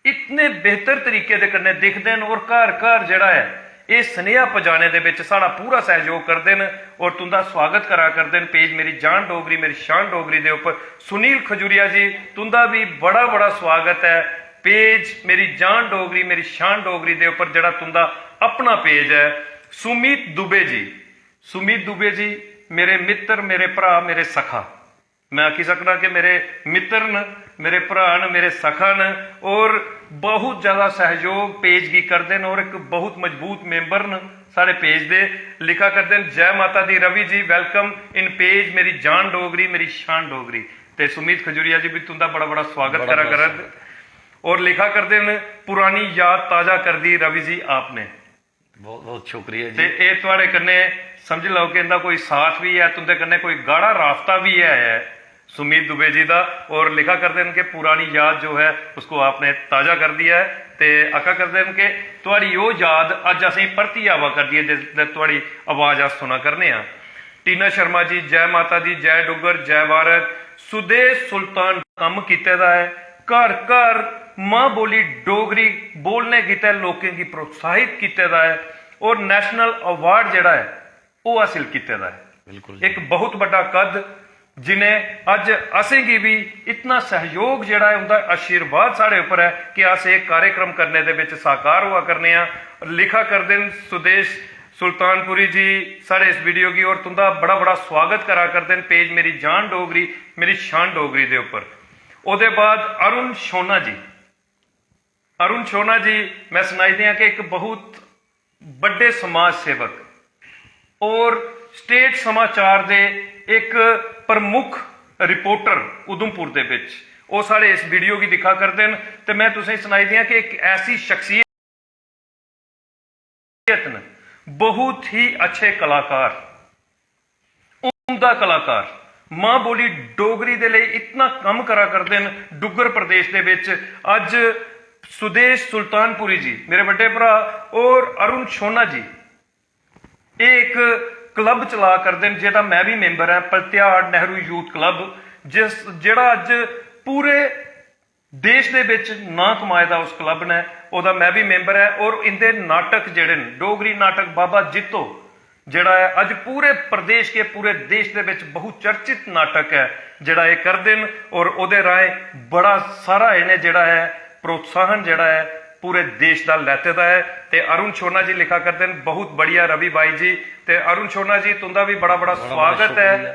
इतने बेहतर तरीके दे कन्नै दिखदे न और घर घर जेह्ड़ा ऐ एह् सनेहा पजाने दे बिच साढ़ा पूरा सैहयोग करदे न और तुंदा स्वागत करा करदे न पेज मेरी जान डोगरी, मेरी शान डोगरी दे उप्पर। सुनील खजूरिया जी, तुंदा भी बड़ा बड़ा स्वागत ऐ पेज मेरी जान डोगरी, मेरी शान डोगरी दे उप्पर, जेह्ड़ा तुंदा अपना पेज ऐ। सुमीत दुबे जी, सुमीत दुबे जी, मेरे मित्र, मेरे भ्राऽ, मेरे सखा, मैं आखी सकना कि मेरे मित्र न, मेरे भ्राऽ न, मेरे सखा न और बहुत ज्यादा सैहयोग पेज गी करदे न और इक बहुत मजबूत मेंबर न साढ़े पेज दे। लिखा करदे न, "जय माता दी Ravi ji, welcome in page मेरी जान डोगरी, मेरी शान डोगरी।" ते सुमीत खजूरिया जी भी तुंदा बड़ा बड़ा स्वागत बड़ा करा बड़ा करन। स्वागत। और लिखा करदे न, "पुरानी याद ताजा कर दी रवि जी आपने।" बहुत बहुत शुक्रिया जी। ते एह् थुआढ़े कन्नै समझी लैओ कि इंदा कोई साथ बी ऐ, तुंदे कन्नै कोई गाढ़ा राबता बी ऐ, ऐ सुमीत दुबे जी दा। और लिखा करदे न कि पुरानी याद जो है उसको आपने ताजा कर दिया है। ते आखा करदे न कि थुआढ़ी ओह् याद अज्ज असेंगी परतियै आवा करदी ऐ जिसलै थुआढ़ी आवाज अस सुना करने आं। टीना शर्मा जी, जय माता दी, जय डुग्गर, जय भारत। सुदेश सुल्तान कम्म कीते दा ऐ, घर घर मां बोली डोगरी बोलने गितै लोकें गी प्रोत्साहित कीते दा ऐ। और नेशनल अवार्ड जेह्ड़ा ऐ, ओह् हासिल कीते दा ऐ। बिल्कुल जी। इक बहुत बड्डा कद, जिनें अज्ज असेंगी बी इतना सैहयोग जेह्ड़ा ऐ, उं'दा आशीर्वाद साढ़े उप्पर ऐ कि अस एह् कार्यक्रम करने दे बिच साकार होआ करने आं। लिखा करदे न सुदेश सुल्तानपुरी जी साढ़े इस वीडियो गी, और तुं'दा बड़ा बड़ा स्वागत करा करदे न पेज मेरी जान डोगरी, मेरी शान डोगरी दे उप्पर। ओह्दे बाद अरुण शोना जी, अरुण शोना जी, मैं सनाई देआं कि इक बहुत बड्डे समाज सेवक और स्टेट समाचार दे इक प्रमुख रिपोर्टर उधमपुर दे बिच, ओह् साढ़े इस वीडियो गी दिक्खा करदे न। ते मैं तुसेंगी सनाई देआं कि इक ऐसी शख्सियत न, बहुत ही अच्छे कलाकार, उम्दा कलाकार, मां बोली डोगरी दे लेई इतना कम्म करा करदे न डुग्गर प्रदेश दे बिच। अज्ज सुदेश सुल्तानपुरी जी, मेरे बड्डे भ्रा, और अरुण शोना जी, एह् इक क्लब चला करदे न, जेह्दा मैं बी मैंबर ऐ, पलत्याड़ नेहरू यूथ क्लब, जिस जेह्ड़ा अज्ज पूरे देश दे बिच नां कमाए दा उस क्लब ने, ओह्दा मैं बी मैंबर ऐ। और इंदे नाटक जेह्ड़े न, डोगरी नाटक बाबा जित्तो जेह्ड़ा ऐ, अज्ज पूरे प्रदेश के, पूरे देश दे बिच बहुचर्चित नाटक ऐ जेह्ड़ा एह् करदे न, और ओह्दे राहें बड़ा सारा इ'नें जेह्ड़ा ऐ प्रोत्साहन जेह्ड़ा ऐ पूरे देश दा लैते दा ऐ। ते अरुण शोना जी लिखा करदे न, बहुत बढ़िया रवि भाई जी। ते अरुण शोना जी, तुं'दा बी बड़ा बड़ा बड़ा बड़ा स्वागत ऐ शुक्रिया।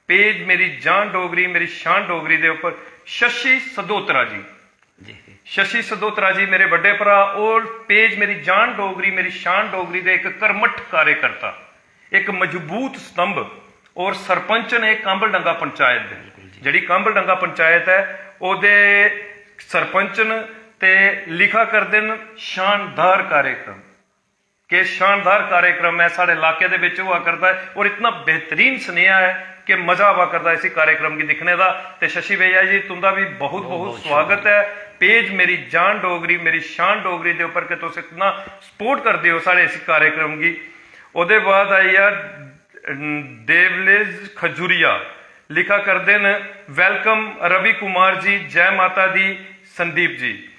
पेज मेरी जान डोगरी, मेरी शान डोगरी दे उप्पर। शशि सदोत्रा जी, जी जी। शशि सदोत्रा जी मेरे बड्डे भ्रा, और पेज मेरी जान डोगरी, मेरी शान डोगरी दे इक कर्मठ कार्यकर्ता, इक मजबूत स्तंभ, और सरपंच ने कांबल डंगा पंचायत दे। बिल्कुल जी। जेह्ड़ी कांबल डंगा पंचायत ऐ, ओह्दे सरपंच न ते लिखा करदे न शानदार कार्यक्रम। के शानदार कार्यक्रम ऐ, साढ़े इलाके दे बिच होआ करदा ऐ और इतना बेहतरीन सनेहा ऐ कि मजा आवा करदा इसी कार्यक्रम गी दिक्खने दा। ते शशि भैया जी, तुं'दा बी बहुत बहुत बहुत स्वागत ऐ पेज मेरी जान डोगरी, मेरी शान डोगरी दे उप्पर कि तुस इतना सपोर्ट करदे ओ साढ़े इस कार्यक्रम गी। ओह्दे बाद आई गेआ, अम, देवलेज खजूरिया लिखा करदे न, "Welcome रवि कुमार जी, जय माता दी संदीप जी।"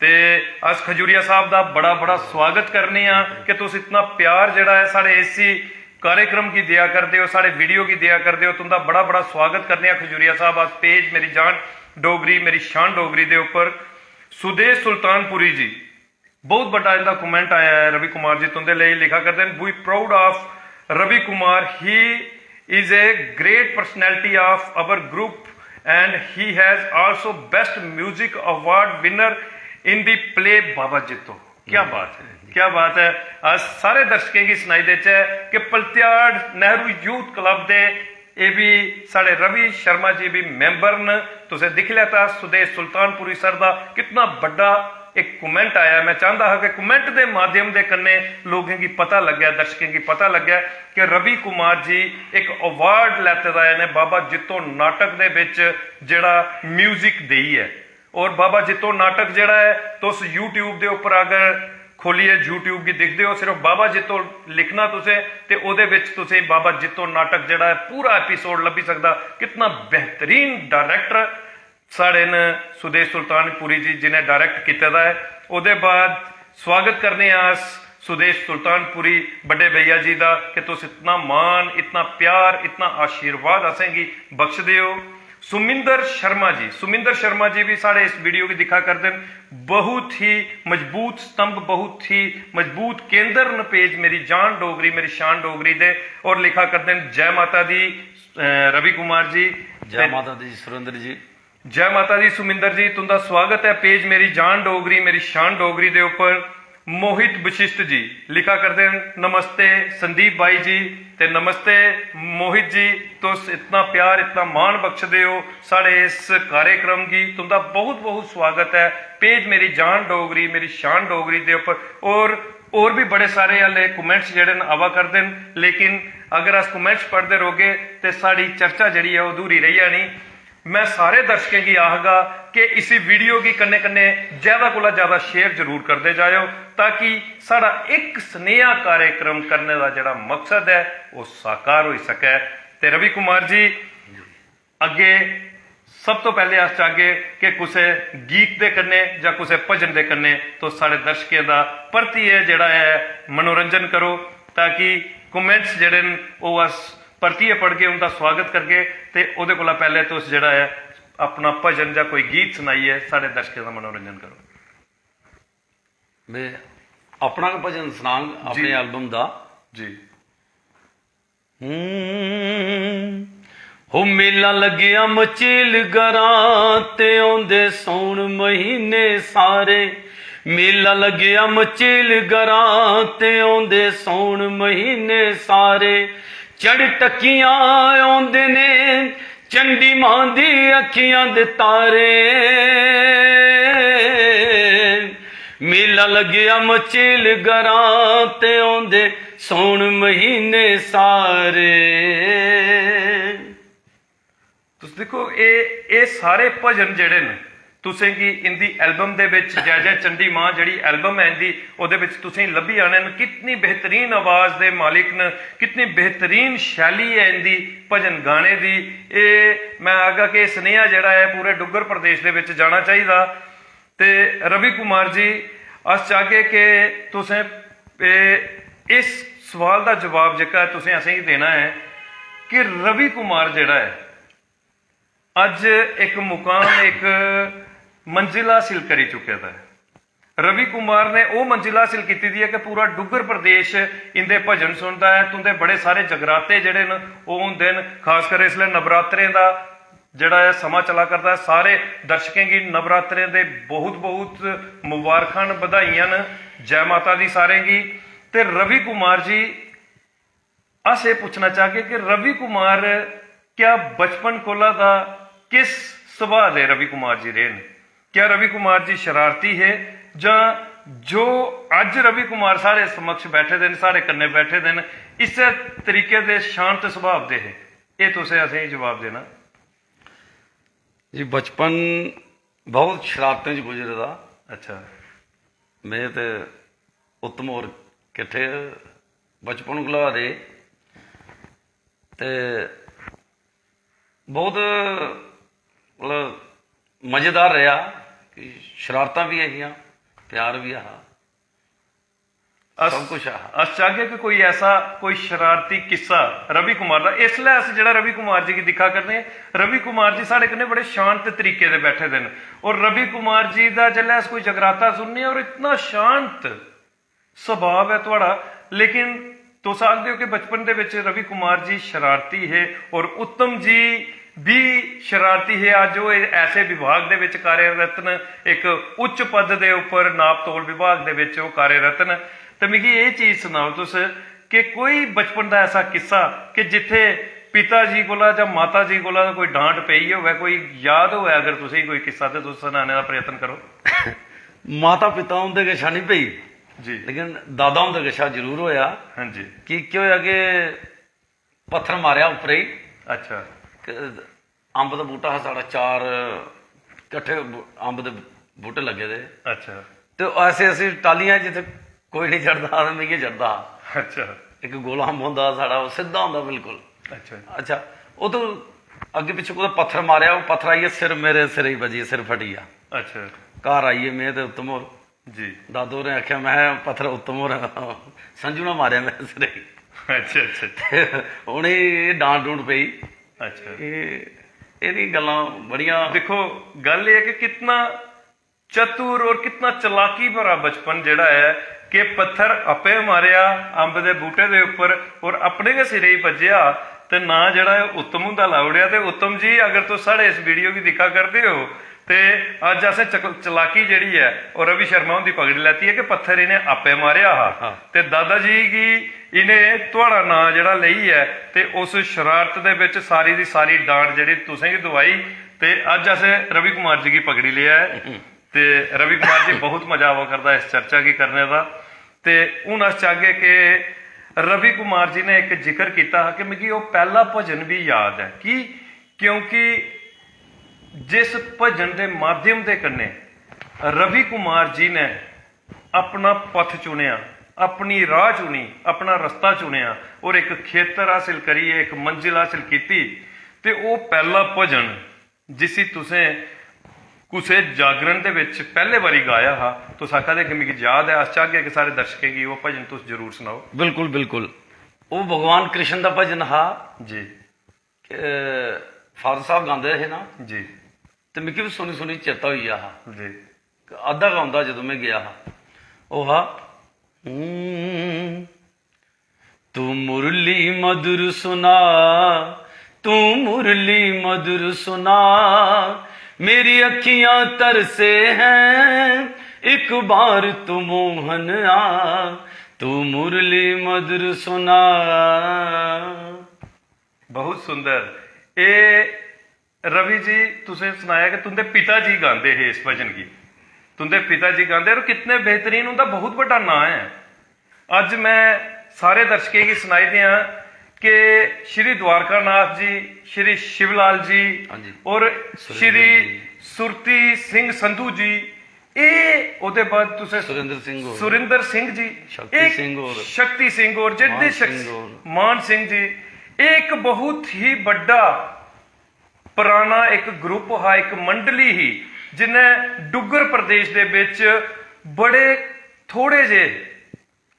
ते अस खजूरिया साहब दा बड़ा बड़ा स्वागत करने आं कि तुस इतना प्यार जेह्ड़ा ऐ साढ़े इसी कार्यक्रम गी देआ करदे ओ, साढ़े वीडियो गी देआ करदे ओ। तुं'दा बड़ा बड़ा स्वागत करने आं खजूरिया साहब, अस पेज मेरी जान डोगरी, मेरी शान डोगरी दे उप्पर। सुदेश सुल्तानपुरी जी, बहुत बड्डा इंदा कमेंट आया ऐ रवि कुमार जी तुं'दे लेई, लिखा करदे न, "We proud of Ravi Kumar, he is a great personality of our group and he has also best music award winner in the play Baba Jitto।" क्या बात है, क्या बात है। अस सारे दर्शकें गी सनाई देचै कि पलत्याड़ नेहरू यूथ क्लब दे एह् बी साढ़े रवि शर्मा जी बी मैंबर न। तुसें दिक्खी लैता सुदेश सुल्तानपुरी सर दा कितना बड्डा इक कमेंट आया। मैं चांह्दा हा कि कमेंट दे माध्यम दे कन्नै लोकें गी पता लग्गै, दर्शकें गी पता लग्गै कि रवि कुमार जी इक अवार्ड लैते दा ऐ इ'नें बाबा जित्तो नाटक दे बिच जेह्ड़ा म्यूजिक देइयै। और बाबा जित्तो नाटक जेह्ड़ा ऐ, तुस YouTube दे उप्पर अगर खोलियै YouTube गी दिखदे ओ, सिर्फ बाबा जित्तो लिखना तुसें ते ओह्दे बिच तुसें बाबा जित्तो नाटक जेह्ड़ा ऐ पूरा एपिसोड लब्भी सकदा। कितना बेहतरीन डायरेक्टर साढ़े न सुदेश सुल्तानपुरी जी, जिनें डायरेक्ट कीते दा ऐ। ओह्दे बाद स्वागत करने आं अस सुदेश सुल्तानपुरी बड्डे भैया जी दा कि तुस इतना मान, इतना प्यार, इतना आशीर्वाद असेंगी बख्शदे ओ। सुमिंदर शर्मा जी, सुमिंदर शर्मा जी भी साढ़े इस वीडियो गी दिक्खा करदे न। बहुत ही मजबूत स्तंभ, बहुत ही मजबूत केंद्र न पेज मेरी जान डोगरी, मेरी शान डोगरी दे। और लिखा करदे न, "जय माता दी, अ, रवि कुमार जी।" जय माता दी सुरेंद्र जी। जय माता दी सुमिंदर जी, तुं'दा स्वागत ऐ पेज मेरी जान डोगरी, मेरी शान डोगरी दे उप्पर। मोहित वशिष्ठ जी लिखा करदे न, "नमस्ते संदीप भाई जी।" ते नमस्ते मोहित जी, तुस इतना प्यार, इतना मान बख्शदे ओ साढ़े इस कार्यक्रम गी। तुं'दा बहुत बहुत स्वागत ऐ पेज मेरी जान डोगरी, मेरी शान डोगरी दे उप्पर। और, और भी बड़े सारे हल्ले कमेंट्स जेह्ड़े न आवा करदे न, लेकिन अगर अस कमेंट्स पढ़दे रौह्गे ते साढ़ी चर्चा जेह्ड़ी ऐ ओह् अधूरी रेही जानी। मैं सारे दर्शकें गी आखगा कि इसी वीडियो गी कन्नै कन्नै ज्यादा कोला ज्यादा शेयर जरूर करदे जाएओ, ताकि साढ़ा इक सनेहा कार्यक्रम करने दा जेह्ड़ा मकसद ऐ ओह् साकार होई सकै। ते रवि कुमार जी, अग्गे सब तो पैह्ले अस चाहगे कि कुसै गीत दे कन्नै जां कुसै भजन दे कन्नै तुस साढ़े दर्शकें दा परतियै जेह्ड़ा ऐ मनोरंजन करो, ताकि कमेंट्स जेह्ड़े न ओह् अस परतियै पढ़गे, उं'दा स्वागत करगे, ते ओह्दे कोला पैह्ले तुस जेह्ड़ा ऐ अपना भजन जां कोई गीत सनाइयै साढ़े दर्शकें दा मनोरंजन करो। में अपना गै भजन सनांग अपने जी। एल्बम दा। जी। हम्म, हो मेला लग्गेआ मचेल गरां ते औंदे सौन महीने सारे। मेला लग्गेआ मचेल गरां ते औंदे सौन महीने सारे। चढ़ टक्कियां औंदे ने चंडी मां दी अक्खियां दे तारे। मेला लग्गेआ मचेल गरां ते औंदे सौन महीने सारे। तुस दिक्खो, एह् एह् सारे भजन जेह्ड़े न, तुसें गी इंदी एल्बम दे बिच जय जय चंडी मां जेह्ड़ी एल्बम ऐ इंदी, ओह्दे बिच तुसें गी लब्भी जाने न। कितनी बेहतरीन आवाज दे मालिक न, कितनी बेहतरीन शैली ऐ इंदी भजन गाने दी। एह् मैं आखगा कि एह् सनेहा जेह्ड़ा ऐ पूरे डुग्गर प्रदेश दे बिच जाना चाहिदा। ते रवि कुमार जी, अस चाहगे कि तुसें एह् इस सवाल दा जवाब जेह्का ऐ तुसें असेंगी देना ऐ कि रवि कुमार जेह्ड़ा ऐ अज्ज इक मुकाम, इक मंजिल हासिल करी चुके दा ऐ। रवि कुमार ने ओह् मंजिल हासिल कीती दी ऐ कि पूरा डुग्गर प्रदेश इंदे भजन सुनदा ऐ। तुंदे बड़े सारे जगराते जेह्ड़े न ओह् होंदे न, खासकर इसलै नवरात्रें दा जेह्ड़ा ऐ समां चला करदा ऐ। सारे दर्शकें गी नवरात्रें दे बहुत बहुत मुबारखां न, बधाइयां न, जै माता दी सारें गी। ते रवि कुमार जी, अस एह् पुच्छना चाहगे कि रवि कुमार क्या बचपन कोला दा किस सुभाऽ दे रवि कुमार जी रेह् न? क्या रवि कुमार जी शरारती हे जां जो अज्ज रवि कुमार साढ़े समक्ष बैठे दे न, साढ़े कन्नै बैठे दे न, इस्सै तरीके दे शांत सुभाऽ दे हे? एह् तुसें असेंगी जवाब देना। जी, बचपन बहुत शरारतें च गुजरे दा। अच्छा। में ते उत्तम होर किट्ठे बचपन कोला रेह् ते बहुत, मतलब, मज़ेदार रेहा कि शरारतां बी ऐ हियां, प्यार बी ऐ हा, अस सब कुछ ऐ हा। अस चाहगे कि कोई ऐसा, कोई शरारती किस्सा रवि कुमार दा। इसलै अस जेह्ड़ा रवि कुमार जी गी दिक्खा करने आं, रवि कुमार जी साढ़े कन्नै बड़े शांत तरीके दे बैठे दे न। और रवि कुमार जी दा जिसलै अस कोई जगराता सुनने आं, और इतना शांत सुभाव ऐ थुआढ़ा, लेकिन तुस आखदे हो कि बचपन दे बिच रवि कुमार जी शरारती हे और उत्तम जी भी शरारती हे। अज्ज ओह् ऐसे विभाग दे बिच कार्यरत न, इक उच्च पद दे उप्पर नाप तोल विभाग दे बिच ओह् कार्यरत न। ते मिगी एह् चीज सनाओ तुस कि कोई बचपन दा ऐसा किस्सा कि जित्थै पिता जी कोला जां माता जी कोला कोई डांट पेई होऐ, कोई याद होऐ अगर तुसेंगी कोई किस्सा, ते तुस सनाने दा प्रयत्न करो। माता पिता हुंदे कशा नहीं पेई, जी। लेकिन दादा हुंदे कशा जरूर होया। हाँ जी। कि केह् होया कि पत्थर मारेआ उप्परे ही। अच्छा। ते अंब दा बूह्टा हा साढ़ा, चार कट्ठे बू-, अंब दे बूह्टे लग्गे दे। अच्छा। ते ऐसी ऐसी टाह्लियां जित्थै कोई नहीं चढ़दा हा ते में गै चढ़दा हा। अच्छा। इक गोला अंब होंदा हा साढ़ा, ओह् सिद्धा होंदा बिल्कुल। अच्छा। अच्छा, ओह् तो अग्गें पिच्छें कुतै पत्थर मारेआ, ओह् पत्थर आइयै सिर, मेरे सिरै गी बज्जी, सिर फटी गेआ। अच्छा। घर आइयै में ते उत्तम होर, जी। दादू होरें आखेआ, "मैं पत्थर उत्तम होर संजू ने मारेआ मेरे सिरै गी।" अच्छा, अच्छा। ते उ'नेंगी एह् डांट डूंट पेई। अच्छा। एह्, एह्दी गल्लां बड़ियां देखो, गल्ल एह् ऐ कि कितना चतुर और कितना चालाकी भरा बचपन जेह्ड़ा ऐ कि पत्थर आपे मारेआ अंब दे बूह्टे दे उप्पर और अपने गै सिरै गी बज्जेआ, ते नांऽ जेह्ड़ा ऐ उत्तम हुंदा लाई ओड़ेआ। ते उत्तम जी, अगर तुस साढ़े इस वीडियो गी दिक्खा करदे ओ, ते अज्ज असें चक-, चालाकी जेह्ड़ी ऐ, ओह् रवि शर्मा हुंदी पकड़ी लैती ऐ कि पत्थर इ'नें आपे मारेआ हा। हां। ते दादा जी गी इ'नें थुआढ़ा नांऽ जेह्ड़ा लेइयै ते उस शरारत दे बिच सारी दी सारी डांट जेह्ड़ी तुसें गी दवाई, ते अज्ज असें रवि कुमार जी गी पकड़ी लेआ ऐ। ते रवि कुमार जी, बहुत मजा आवा करदा इस चर्चा गी करने दा। ते हून अस चाहगे कि रवि कुमार जी ने इक जिक्र कीता हा कि मिगी ओह् पैह्ला भजन बी याद ऐ। की? क्योंकि जिस भजन दे माध्यम दे कन्नै रवि कुमार जी ने अपना पथ चुनेआ, अपनी राह चुनी, अपना रस्ता चुनेआ और इक खेतर हासल करियै इक मंजिल हासल कीती, ते ओह् पैह्ला भजन जिसी तुसें कुसै जागरण दे बिच पैह्ले बारी गाया हा, तुस आखा दे कि मिगी याद ऐ, अस चाहगे कि सारे दर्शकें गी ओह् भजन तुस जरूर सनाओ। बिल्कुल, बिल्कुल। ओह् भगवान कृष्ण दा भजन हा। जी। फादर साहब गांदे हे ना, जी। ते मिगी बी सुनी सुनी चेता होई गेआ हा। जी। अद्धा गै औंदा जदूं में गेआ हा। ओह् हा, हम्म, "तू मुरली मधुर सुना, तू मुरली मधुर सुना, मेरी अखियां तरसे हैं, एक बार तू मोहन आ, तू मुरली मधुर सुना।" बहुत सुंदर। ए रवि जी, तुसें सनाया कि तुंदे पिता जी गांदे हे इस भजन गी, तुंदे पिता जी गांदे, और कितने बेहतरीन, उंदा बहुत बड़ा नां ऐ। अज्ज मैं सारे दर्शकें गी सनाई देआं कि श्री द्वारकानाथ जी, श्री शिवलाल जी हाँ जी। और सुरेंद्र श्री जी। सुरती सिंह संधू जी, एह् ओह्दे बाद तुसें सुरेंद्र सिंह होर। सुरेंद्र सिंह जी, शक्ति एह् सिंह होर। शक्ति सिंह होर, जेह्ड़े मान शख्स- सिंह होर। मान सिंह जी, एह् इक बहुत ही बड्डा पुराना इक ग्रुप हा, इक मंडली ही, जिन्हें डुग्गर प्रदेश दे बिच बड़े थोड़े जे,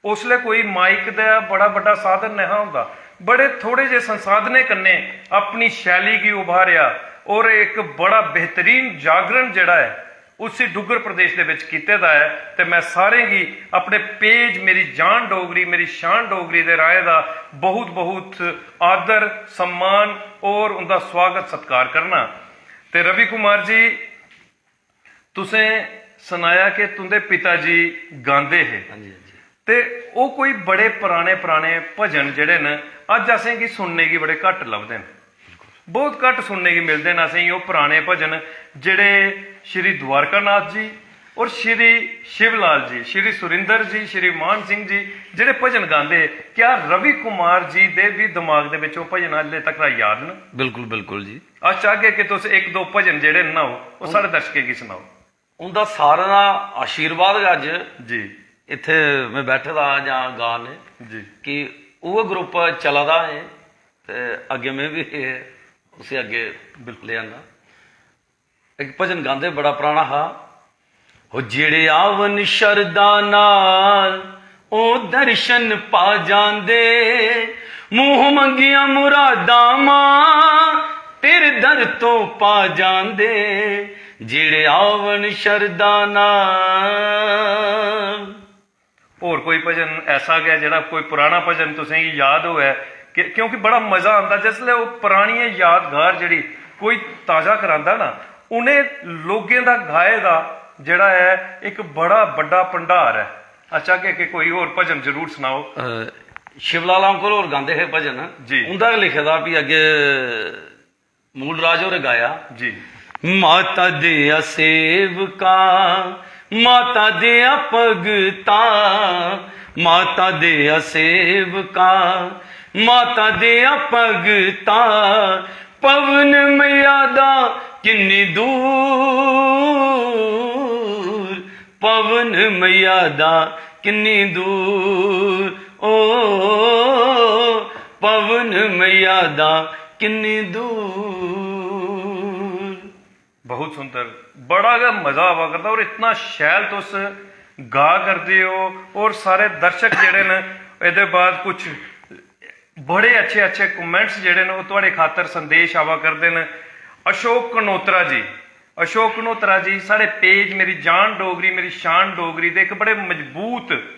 उसलै कोई माइक दा बड़ा बड्डा साधन नेहा होंदा, बड़े थोड़े जे संसाधनें कन्नै अपनी शैली गी उभारेआ और इक बड़ा बेहतरीन जागरण जेह्ड़ा ऐ, उसी डुग्गर प्रदेश दे बिच कीते दा ऐ। ते मैं सारें गी अपने पेज मेरी जान डोगरी, मेरी शान डोगरी दे राहें दा बहुत बहुत आदर, सम्मान और उंदा स्वागत सत्कार करना। ते रवि कुमार जी, तुसें सनाया कि तुंदे पिता जी गांदे हे, हाँ जी, हाँ जी। ते ओह् कोई बड़े पराने पराने भजन जेह्ड़े न, अज्ज असेंगी सुनने गी बड़े घट्ट लभदे न, बहुत घट्ट सुनने गी मिलदे न असेंगी ओह् पराने भजन जेह्ड़े श्री द्वारकानाथ जी और श्री शिवलाल जी, श्री सुरिंदर जी, श्री मान सिंह जी जेह्ड़े भजन गांदे हे। क्या रवि कुमार जी दे बी दिमाग दे बिच ओह् भजन अल्ले तक याद न? बिल्कुल, बिल्कुल जी। अस चाहगे कि तुस इक दो भजन जेह्ड़े न ना, ओह् साढ़े दर्शकें गी सनाओ। उंदा सारें दा आशीर्वाद गै अज्ज जी। इत्थै में बैठे दा आं जां गा ने जी। कि उ'ऐ ग्रुप चला दा ऐ ते अग्गें में बी उसी अग्गें बिल्कुल। लेई आंदा। इक भजन गांदे बड़ा पराना हा, "ओ जेड़े आवन शरदा नाल, ओ दर्शन पा जांदे, मुंह मंगियां मुरादां मां, तेरे दर तो पा जांदे, जेड़े आवन शरदा नाल।" होर कोई भजन ऐसा गै जेह्ड़ा कोई पुराना भजन तुसेंगी याद होऐ कि, क्योंकि बड़ा मजा आंदा जिसलै ओह् परानियां यादगार जेह्ड़ी कोई ताजा करांदा ना, उ'नें लोकें दा गाए दा जेह्ड़ा ऐ इक बड़ा बड्डा भंडार ऐ। अच्छा, कि, कि कोई होर भजन जरूर सनाओ। अ, शिवलाल अंकल होर गांदे हे भजन, जी। उंदा गै लिखे दा, भी अग्गे मूल राज होरें गाया। जी। माता देआ सेवका, माता देआ भगता, माता देआ सेवका, माता देआ भगता, पवन मैया दा किन्नी दूर, पवन मैया दा किन्नी दूर, ओ पवन मैया दा किन्नी दूर। बहुत सुंदर, बड़ा गै मजा आवा करदा और इतना शैल तुस गा करदे ओ। और सारे दर्शक जेह्ड़े न, एह्दे बाद कुछ बड़े अच्छे अच्छे कमेंट्स जेह्ड़े न, ओह् थुआढ़े खातर संदेश आवा करदे न। अशोक कनोत्रा जी, अशोक कनोत्रा जी साढ़े पेज मेरी जान डोगरी, मेरी शान डोगरी दे इक बड़े मजबूत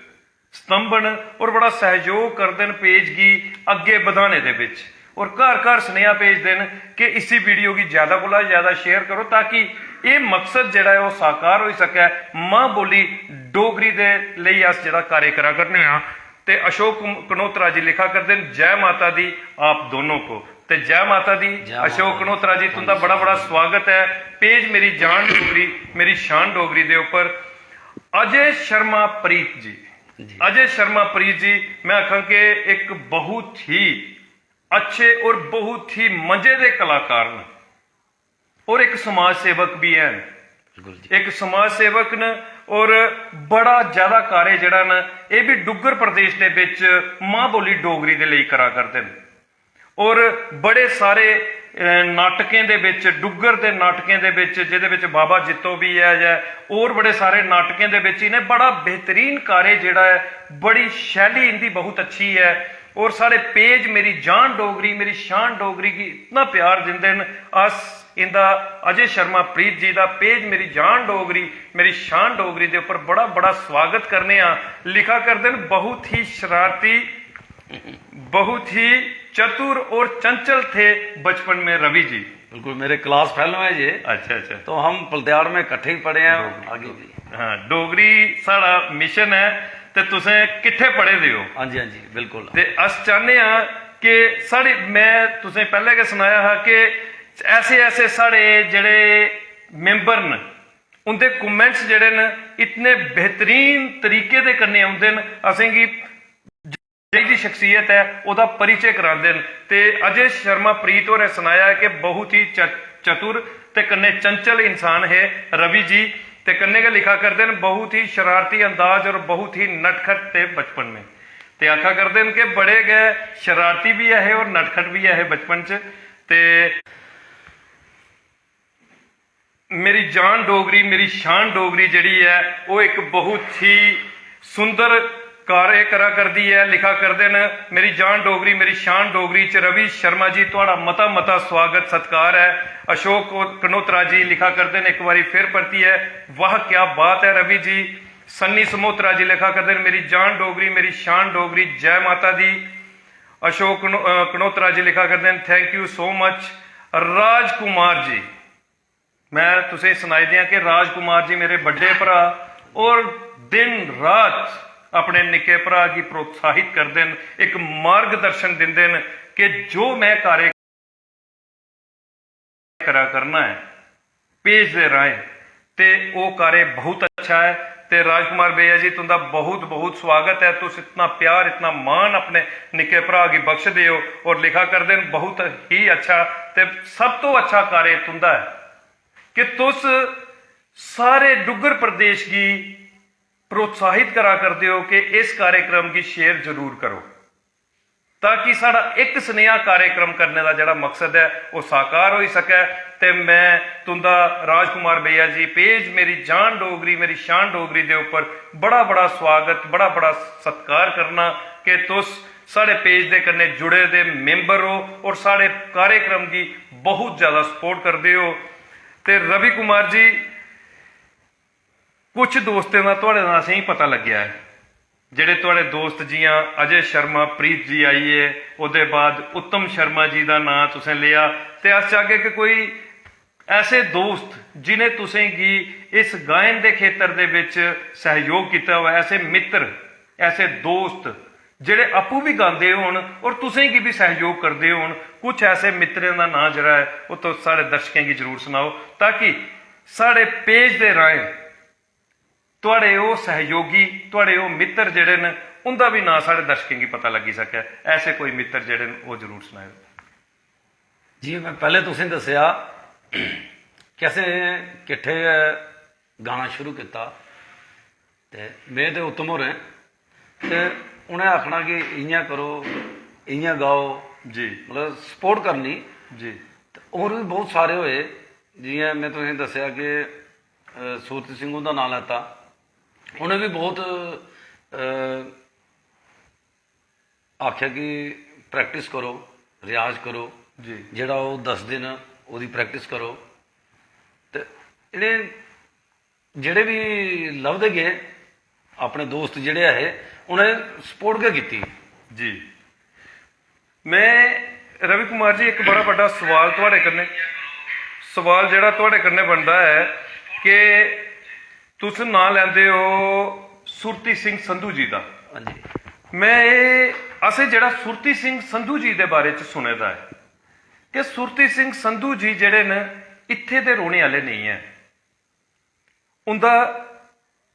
स्तंभ न और बड़ा सहयोग करदे न पेज गी अग्गें बधाने दे बिच, और घर घर सनेहा भेजदे न कि इसी वीडियो गी ज्यादा कोला ज्यादा शेयर करो, ताकि एह् मकसद जेह्ड़ा ऐ ओह् साकार होई सकै, मां बोली डोगरी दे लेई अस जेह्ड़ा कार्य करा करने आं। ते अशोक कनोत्रा जी लिखा करदे न, "जय माता दी आप दोनों को।" ते जय माता दी। जय अशोक माता दी। कनोत्रा जी, तुंदा बड़ा बड़ा स्वागत ऐ पेज मेरी जान डोगरी, मेरी शान डोगरी दे उप्पर। अजय शर्मा प्रीत जी, जी। अजय शर्मा प्रीत जी, मैं आखां कि एक बहुत ही अच्छे और बहुत ही मंजे दे कलाकार न और एक समाज सेवक भी हैन। बिल्कुल जी। एक समाज सेवक न और बड़ा ज्यादा कार्य जेह्ड़ा न, एह् बी डुग्गर प्रदेश दे बिच मां बोली डोगरी दे लेई करा करदे न। और बड़े सारे अ, नाटकें दे बिच, डुग्गर दे नाटकें दे बिच, जेह्दे बिच बाबा जित्तो बी ऐ, जां होर बड़े सारे नाटकें दे बिच इ'नें बड़ा बेहतरीन कार्य जेह्ड़ा ऐ, बड़ी शैली इं'दी बहुत अच्छी ऐ। और साढ़े पेज मेरी जान डोगरी, मेरी शान डोगरी गी इतना प्यार दिंदे न। अस इं'दा, अजय शर्मा प्रीत जी दा पेज मेरी जान डोगरी, मेरी शान डोगरी दे उप्पर बड़ा बड़ा स्वागत करने आं। लिखा करदे न, बहुत ही शरारती, बहुत ही चतुर और चंचल थे बचपन में रवि जी। बिल्कुल, मेरे क्लास फेलो है ये। अच्छा अच्छा। तो हम पलत्याड़ में इकट्ठे ही पढ़े हैं। आगे जी। हाँ, डोगरी साढ़ा मिशन है, ते तुसें किट्ठे पढ़े दे हो। हाँ जी, हाँ जी, बिल्कुल। ते अस चाहने आं कि साढ़े, मैं तुसें पैह्लें गै सनाया हा कि ऐसे ऐसे साढ़े जेह्ड़े मेंबर न, उं'दे कमेंट्स जेह्ड़े न, इतने बेहतरीन तरीके दे कन्नै औंदे न, असेंगी जेही दी शख्सियत ऐ, ओह्दा परिचय करांदे न। ते अजय शर्मा प्रीत होरें सनाया ऐ कि बहुत ही च-, चतुर ते कन्नै चंचल इंसान हे रवि जी। ते कन्नै गै लिखा करदे न, बहुत ही शरारती अंदाज और बहुत ही नटखट थे बचपन में। ते आखा करदे न कि बड़े गै शरारती बी ऐ हे और नटखट बी ऐ हे बचपन च। ते मेरी जान डोगरी, मेरी शान डोगरी जेह्ड़ी ऐ, ओह् इक बहुत ही सुंदर कार्य करा करदी ऐ। लिखा करदे न, मेरी जान डोगरी, मेरी शान डोगरी च रवि शर्मा जी, थुआढ़ा मता मता स्वागत सत्कार ऐ। अशोक कनोत्रा जी लिखा करदे न, इक बारी फिर परतियै, वाह क्या बात है रवि जी। सन्नी समोत्रा जी लिखा करदे न, मेरी जान डोगरी, मेरी शान डोगरी, जय माता दी। अशोक कनो-, अ, कनोत्रा जी लिखा करदे न, thank you so much। Rajkumar ji, मैं तुसें सनाई दियां कि राजकुमार जी मेरे बड्डे भ्रा और दिन रात अपने निक्के भ्रा गी प्रोत्साहित करदे न, इक मार्गदर्शन दिंदे न कि जो मैं कार्य करा करना ऐ पेज दे राहें, ते ओह् कार्य बहुत अच्छा ऐ। ते राजकुमार भैया जी, तुंदा बहुत बहुत स्वागत ऐ। तुस इतना प्यार, इतना मान अपने निक्के भ्रा गी बख्शदे ओ और लिखा करदे न, बहुत ही अच्छा। ते सब तो अच्छा कार्य तुंदा ऐ कि तुस सारे डुग्गर प्रदेश गी प्रोत्साहित करा करदे ओ कि इस कार्यक्रम गी शेयर जरूर करो, ताकि साढ़ा इक सनेहा कार्यक्रम करने दा जेह्ड़ा मकसद ऐ, ओह् साकार होई सकै। ते मैं तुंदा, राजकुमार भैया जी, पेज मेरी जान डोगरी, मेरी शान डोगरी दे उप्पर बड़ा बड़ा स्वागत, बड़ा बड़ा सत्कार करना कि तुस साढ़े पेज दे कन्नै जुड़े दे मेंबर ओ और साढ़े कार्यक्रम गी बहुत ज्यादा सपोर्ट करदे ओ। ते रवि कुमार जी, कुछ दोस्तें दा थुआढ़े दा असेंगी पता लग्गेआ ऐ, जेह्ड़े थुआढ़े दोस्त, जि'यां अजय शर्मा प्रीत जी आई गे, ओह्दे बाद उत्तम शर्मा जी दा नांऽ तुसें लेआ, ते अस चाहगे कि कोई ऐसे दोस्त जि'नें तुसेंगी इस गायन दे खेतर दे बिच सैह्योग कीता होऐ, ऐसे मित्तर, ऐसे दोस्त जेह्ड़े आपूं बी गांदे होन और तुसेंगी बी सैह्योग करदे होन, कुछ ऐसे मित्तरें दा नांऽ जेह्ड़ा ऐ, ओह् तुस साढ़े दर्शकें गी जरूर सनाओ, ताकि साढ़े पेज दे राहें थुआढ़े ओह् सैह्योगी, थुआढ़े ओह् मित्तर जेह्ड़े न, उं'दा बी नांऽ साढ़े दर्शकें गी पता लग्गी सकै। ऐसे कोई मित्तर जेह्ड़े न, ओह् जरूर सनाएओ। जि'यां मैं पैह्लें तुसें दस्सेआ कि असें किट्ठे गै गाना शुरू कीता, ते में ते उत्तम होरें, ते उ'नें आखना कि इ'यां करो, इ'यां गाओ, जी। मतलब सपोर्ट करनी। जी। ते होर बी बहुत सारे होए, जि'यां में तुसेंगी दस्सेआ कि अ, सूरत सिंह हुंदा नांऽ लैता, उ'नें बी बहुत अ, आखेआ कि प्रैक्टिस करो, रियाज करो, जी। जेह्ड़ा ओह् दसदे न ओह्दी प्रैक्टिस करो। ते इ'नें जेह्ड़े बी लभदे गे अपने दोस्त जेह्ड़े ऐ हे, उ'नें सपोर्ट गै कीती। जी। मैं, रवि कुमार जी, इक बड़ा बड्डा सवाल थुआढ़े कन्नै, सवाल जेह्ड़ा थुआढ़े कन्नै बनदा ऐ कि तुस नांऽ लैंदे ओ सुरती सिंह संधू जी दा। हां जी। मैं एह्, असें जेह्ड़ा सुरती सिंह संधू जी दे बारे च सुने दा ऐ कि सुरती सिंह संधू जी जेह्ड़े न, इत्थे दे रौह्ने आह्ले नेईं ऐ। उं'दा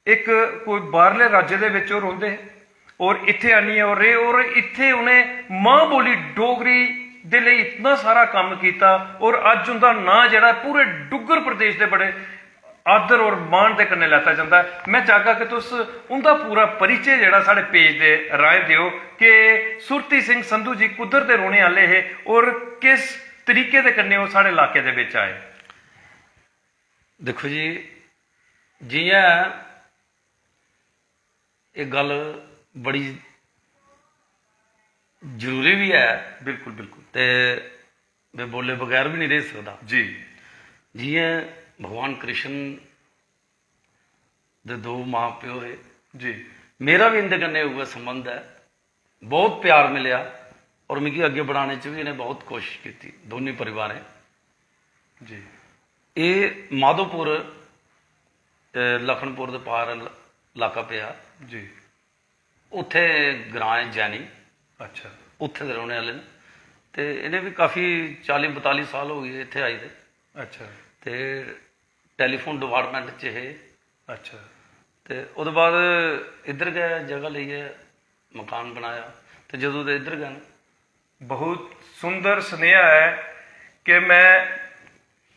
इक कोई बाह्रले राज्य दे बिच ओह् रौंह्दे हे और इत्थे आनियै ओह् रेह् और इत्थे उ'नें मां बोली डोगरी दे लेई इतना सारा कम्म कीता और अज्ज उं'दा नांऽ जेह्ड़ा ऐ पूरे डुग्गर प्रदेश दे बड़े आदर और मान दे कन्नै लैता जंदा ऐ। मैं चाहगा कि तुस उं'दा पूरा परिचय जेह्ड़ा साढ़े पेज दे राहें देओ कि सुरती सिंह संधू जी कुद्धर दे रौह्ने आह्ले हे और किस तरीके दे कन्नै ओह् साढ़े इलाके दे बिच आए? दिक्खो जी, जियां एह् गल्ल बड़ी जरूरी बी ऐ, बिल्कुल बिल्कुल। ते में बोले बगैर बी नहीं रेही सकदा। जी जियां भगवान कृष्ण दे दो मां प्यो हे, जी मेरा भी इंदे कन्नै उ'ऐ संबंध ऐ। बहुत प्यार मिलेआ और मिगी अग्गें बढ़ाने च भी इ'नें बहुत कोशिश कीती, दोनों परिवारें। जी एह् माधोपुर, अ, लखनपुर दे पार ल- इलाका पेआ, जी उत्थै ग्रां ऐ जैनी, अच्छा उत्थै दे रौह्ने आह्ले न। ते इ'नें बी काफी चाली बताली साल हो गे इत्थै आई दे। अच्छा ते टेलीफोन डिपार्टमेंट च हे। अच्छा ते ओह्दे बाद इद्धर गै जगह लेइयै मकान बनाया, ते जदूं दे इद्धर गै न। बहुत सुंदर सनेहा ऐ कि मैं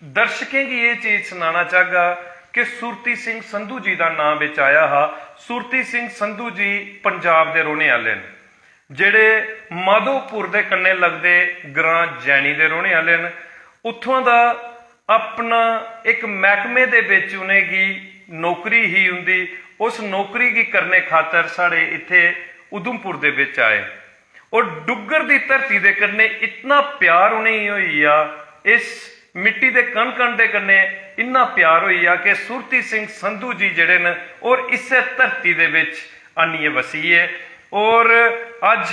दर्शकें गी एह् चीज सनाना चाहगा कि सुरती सिंह संधू जी दा नांऽ बिच आया हा। सुरती सिंह संधू जी पंजाब दे रौह्ने आह्ले न, जेह्ड़े माधोपुर दे कन्नै लगदे ग्रां जैनी दे रौह्ने आह्ले न। उत्थुआं दा अपना इक मैह्कमे दे बिच उ'नेंगी नौकरी ही उं'दी, उस नौकरी गी करने खातर साढ़े इत्थै उधमपुर दे बिच आए। और डुग्गर दी धरती दे कन्नै इतना प्यार उ'नेंगी होई गेआ, इस मिट्टी दे कण कण दे कन्नै इन्ना प्यार होई गेआ कि सुरती सिंह संधू जी जेह्ड़े न और इस्सै धरती दे बिच आनियै बसी गे। और अज्ज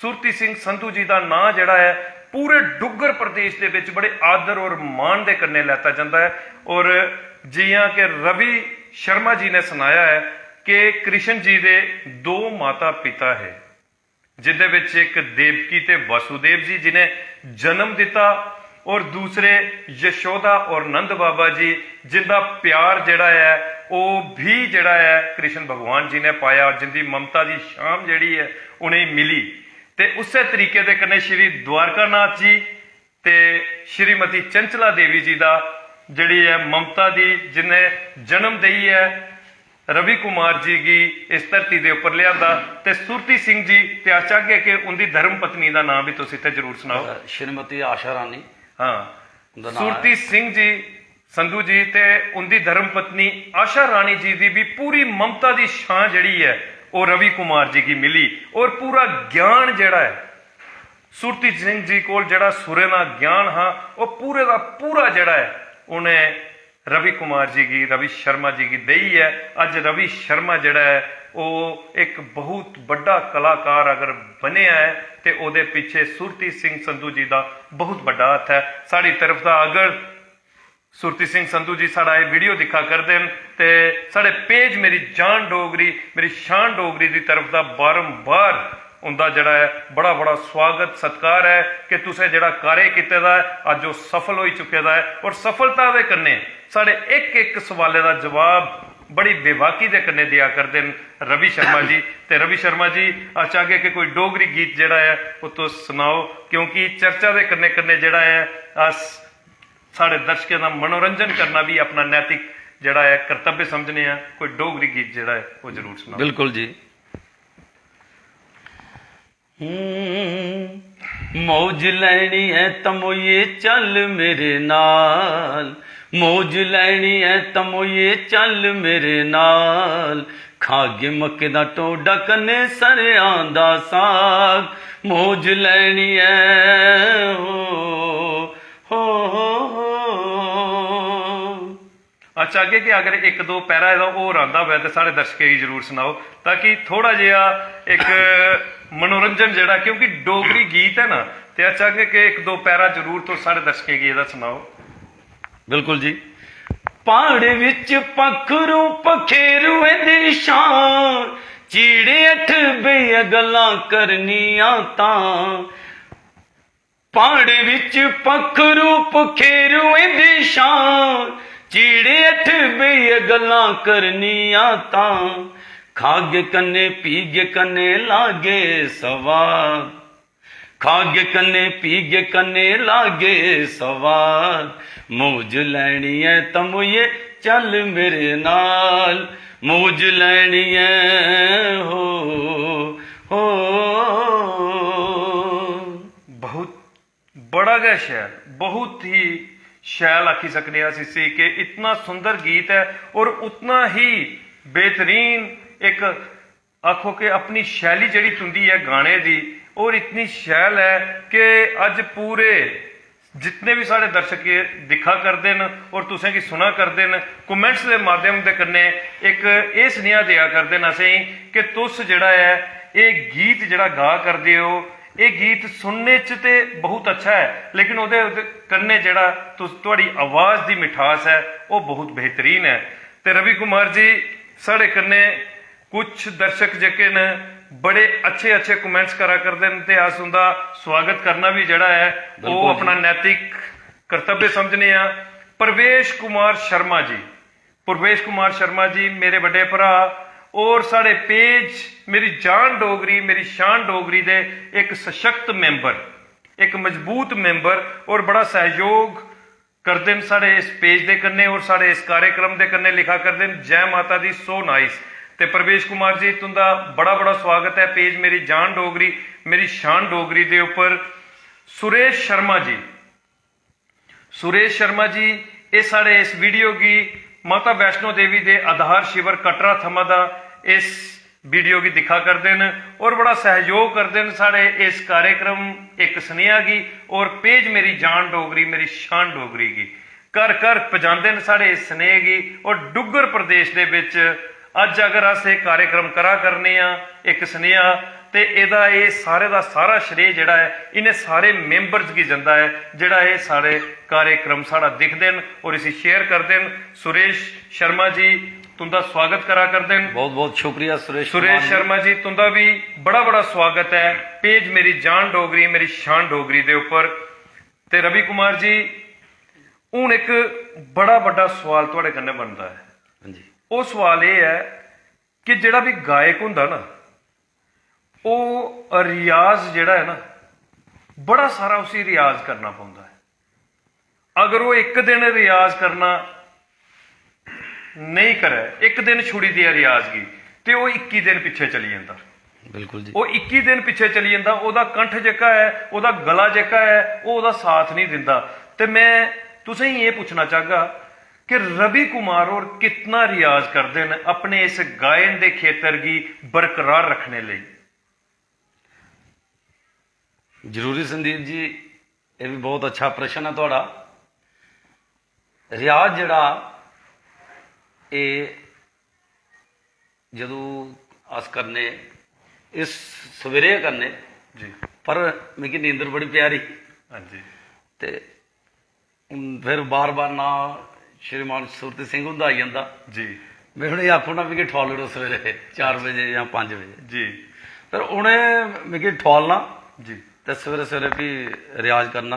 सुरती सिंह संधू जी दा नांऽ जेह्ड़ा ऐ पूरे डुग्गर प्रदेश दे बिच बड़े आदर और मान दे कन्नै लैता जंदा ऐ। और जियां कि रवि शर्मा जी ने सनाया ऐ कि कृष्ण जी दे दो माता पिता हे, जिंदे बिच इक देवकी ते वासुदेव जी जिनें जन्म दिता, और दूसरे यशोदा और नंद बाबा जी, जिंदा प्यार जेह्ड़ा ऐ ओह् भी जेह्ड़ा ऐ कृष्ण भगवान जी ने पाया, जिंदी ममता दी शाम जेह्ड़ी ऐ उ'नेंगी मिली। ते उस्सै तरीके दे कन्नै श्री द्वारकानाथ जी ते श्रीमती चंचला देवी जी दा जेह्ड़ी ऐ ममता दी, जिन्ने जन्म देइयै रवि कुमार जी गी इस धरती दे उप्पर लेआंदा। ते सुरती सिंह जी, ते अस चाहगे कि उंदी धर्म पत्नी दा नांऽ बी तुस इत्थै जरूर सनाओ। श्रीमती आशा रानी हाँ, उंदा नांऽ सुरती सिंह जी संधू जी ते उंदी धर्म पत्नी आशा रानी जी दी भी पूरी ममता दी छां जेह्ड़ी ऐ ओह् रवि कुमार जी गी मिली। और पूरा ज्ञान जेह्ड़ा ऐ सुरती सिंह जी कोल, जेह्ड़ा सुरें दा ज्ञान हा, ओह् पूरे दा पूरा जेह्ड़ा ऐ उ'नें रवि कुमार जी गी, रवि शर्मा जी गी देइयै अज्ज रवि शर्मा जेह्ड़ा ऐ ओह् इक बहुत बड्डा कलाकार अगर बनेआ ऐ ते ओह्दे पिच्छे सुरती सिंह संधू जी दा बहुत बड्डा हत्थ ऐ। साढ़ी तरफ दा अगर सुरती सिंह संधू जी साढ़ा एह् वीडियो दिक्खा करदे न ते साढ़े पेज मेरी जान डोगरी, मेरी शान डोगरी दी तरफ दा बारंबार उंदा जेह्ड़ा ऐ बड़ा बड़ा स्वागत सत्कार ऐ कि तुसें जेह्ड़ा कार्य कीते दा ऐ अज्ज ओह् सफल होई चुके दा ऐ। और सफलता दे कन्नै साढ़े इक इक सवाले दा जवाब बड़ी बेबाकी दे कन्नै देआ करदे न रवि शर्मा जी। ते रवि शर्मा जी, अस चाहगे कि कोई डोगरी गीत जेह्ड़ा ऐ ओह् तुस सनाओ, क्योंकि चर्चा दे कन्नै कन्नै जेह्ड़ा ऐ अस साढ़े दर्शकें दा मनोरंजन करना भी अपना नैतिक जेह्ड़ा ऐ कर्तव्य समझने आं। कोई डोगरी गीत जेह्ड़ा ऐ ओह् जरूर सनाओ। बिल्कुल जी। हम्म, मौज लैनी ऐ तमोइये चल मेरे नाल, मौज लैनी ऐ तमोइये चल मेरे नाल, खागे मक्के दा टोडा कन्नै सरेआं दा साग, मौज लैनी ऐ हो, हो, हो, हो। अच्छा, अग्गें कि अगर इक दो पैरा एह्दा होर आंदा होऐ ते साढ़े दर्शकें गी जरूर सनाओ, ताकि थोह्ड़ा जेहा इक मनोरंजन जेह्ड़ा, क्योंकि डोगरी गीत ऐ ना, ते अच्छा कि इक दो पैरा जरूर तुस साढ़े दर्शकें गी एह्दा सनाओ। बिल्कुल जी। प्हाड़े विच पक्खरू पखेरुएं दी छां, चीड़े हेठ बेहियै गल्लां करनियां तां। प्हाड़े विच पक्खरू पखेरुएं दी छां, चीड़े हेठ बेहियै गल्लां करनियां तां। खागे कन्नै पीगे कन्नै लागे स्वाद, खागे कन्नै पीगे कन्नै लागे स्वाद, मौज लैनी ऐ तमोइये चल मेरे नाल, मौज लैनी ऐ हो, हो। बहुत, बड़ा गै शैल, बहुत ही शैल आखी सकने आं अस इसी कि इतना सुंदर गीत ऐ और उतना ही बेहतरीन, इक आखो कि अपनी शैली जेह्ड़ी तुंदी ऐ गाने दी, और इतनी शैल ऐ कि अज्ज पूरे जितने बी साढ़े दर्शक एह् दिक्खा करदे न और तुसें गी सुना करदे न, कमेंट्स दे माध्यम दे कन्नै इक एह् सनेहा देआ करदे न असेंगी कि तुस जेह्ड़ा ऐ, एह् गीत जेह्ड़ा गा करदे ओ, एह् गीत सुनने च ते बहुत अच्छा ऐ, लेकिन ओह्दे, ओह्दे कन्नै जेह्ड़ा तुस, थुआढ़ी आवाज़ दी मिठास ऐ, ओह् बहुत बेहतरीन ऐ। ते रवि कुमार जी, साढ़े कन्नै कुछ दर्शक जेह्के न, बड़े अच्छे अच्छे कमेंट्स करा करदे न ते अस उं'दा स्वागत करना बी जेह्ड़ा ऐ, बिल्कुल ओह् जी। अपना नैतिक कर्तव्य समझने आं। प्रवेश कुमार शर्मा जी, प्रवेश कुमार शर्मा जी, मेरे बड्डे भ्राऽ और साढ़े पेज मेरी जान डोगरी, मेरी शान डोगरी दे इक सशक्त मैंबर, इक मजबूत मैंबर और बड़ा सैह्योग करदे न साढ़े इस पेज दे कन्नै और साढ़े इस कार्यक्रम दे कन्नै। लिखा करदे न, "जै माता दी, so nice।" ते प्रवेश कुमार जी, तुं'दा बड़ा बड़ा स्वागत ऐ पेज मेरी जान डोगरी, मेरी शान डोगरी दे उप्पर। सुरेश शर्मा जी, सुरेश शर्मा जी, एह् साढ़े इस वीडियो गी माता वैष्णो देवी दे आधार शिविर कटरा थमां दा इस वीडियो गी दिक्खा करदे न और बड़ा सैह्योग करदे न साढ़े इस कार्यक्रम इक सनेहा गी और पेज मेरी जान डोगरी, मेरी शान डोगरी गी घर घर पजांदे न साढ़े इस सनेह गी। और डुग्गर प्रदेश दे बिच अज्ज अगर अस एह् कार्यक्रम करा करने आं, इक सनेहा, ते एह्दा, एह् सारे दा सारा श्रेय जेह्ड़ा ऐ, इ'नें सारे मेंबर्स गी जंदा ऐ, जेह्ड़ा एह् सारे कार्यक्रम साढ़ा दिखदे न और इसी शेयर करदे न। सुरेश शर्मा जी तुं'दा स्वागत करा करदे न। बहुत बहुत शुक्रिया सुरेश कुमार सुरेश जी। शर्मा जी, तुं'दा बी बड़ा बड़ा स्वागत ऐ पेज मेरी जान डोगरी, मेरी शान डोगरी दे उप्पर। ते रवि कुमार जी, हून इक बड़ा बड्डा सवाल थुआढ़े कन्नै बनदा ऐ। हां जी। ओह् सवाल एह् ऐ कि जेह्ड़ा बी गायक होंदा ना, ओह् रियाज जेह्ड़ा ऐ ना, बड़ा सारा उसी रियाज करना पौंदा ऐ। अगर ओह् इक दिन रियाज करना नेईं करै, इक दिन छुड़ी देऐ रियाज गी, ते ओह् इक्की दिन पिच्छें चली जंदा। बिल्कुल जी। ओह् इक्की दिन पिच्छें चली जंदा, ओह्दा कंठ जेह्का ऐ, ओह्दा गला जेह्का ऐ, ओह् ओह्दा साथ निं दिंदा। ते में तुसें गी एह् पुच्छना चाहगा कि रवि कुमार होर कितना रियाज करदे न अपने इस गायन दे खेतर गी बरकरार रक्खने लेई? जरूरी संदीप जी, एह् बी बहुत अच्छा प्रश्न ऐ थुआढ़ा। रियाज जेह्ड़ा, एह् जदूं अस करने, इस सवेरे गै करने, जी। पर मिगी नींदर बड़ी प्यारी। हां जी। ते हून फिर बार-बार नांऽ श्रीमान सुरती सिंह हुंदा आई जंदा। जी। में उ'नेंगी आखू ना, "मिगी ठुआली ओड़ो सवेरे चार बजे जां पंज बजे।" जी। पर उ'नें मिगी ठुआलना जी। ते सवेरे-सवेरे फ्ही रियाज करना।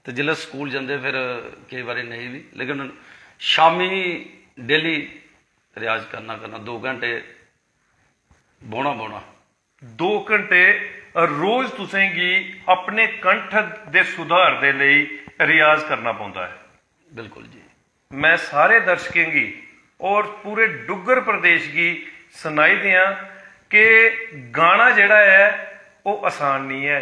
ते जिसलै स्कूल जंदे फिर केईं बारी नेईं बी, लेकिन शामीं डेली रियाज करना, करना, दो घैंटे बौह्ना, बौह्ना। दो घैंटे रोज तुसें गी अपने कंठ दे सुधार दे लेई रियाज करना पौंदा ऐ। बिल्कुल जी। में सारे दर्शकें गी और पूरे डुग्गर प्रदेश गी सनाई देआं कि गाना जेह्ड़ा ऐ, ओह् आसान निं ऐ।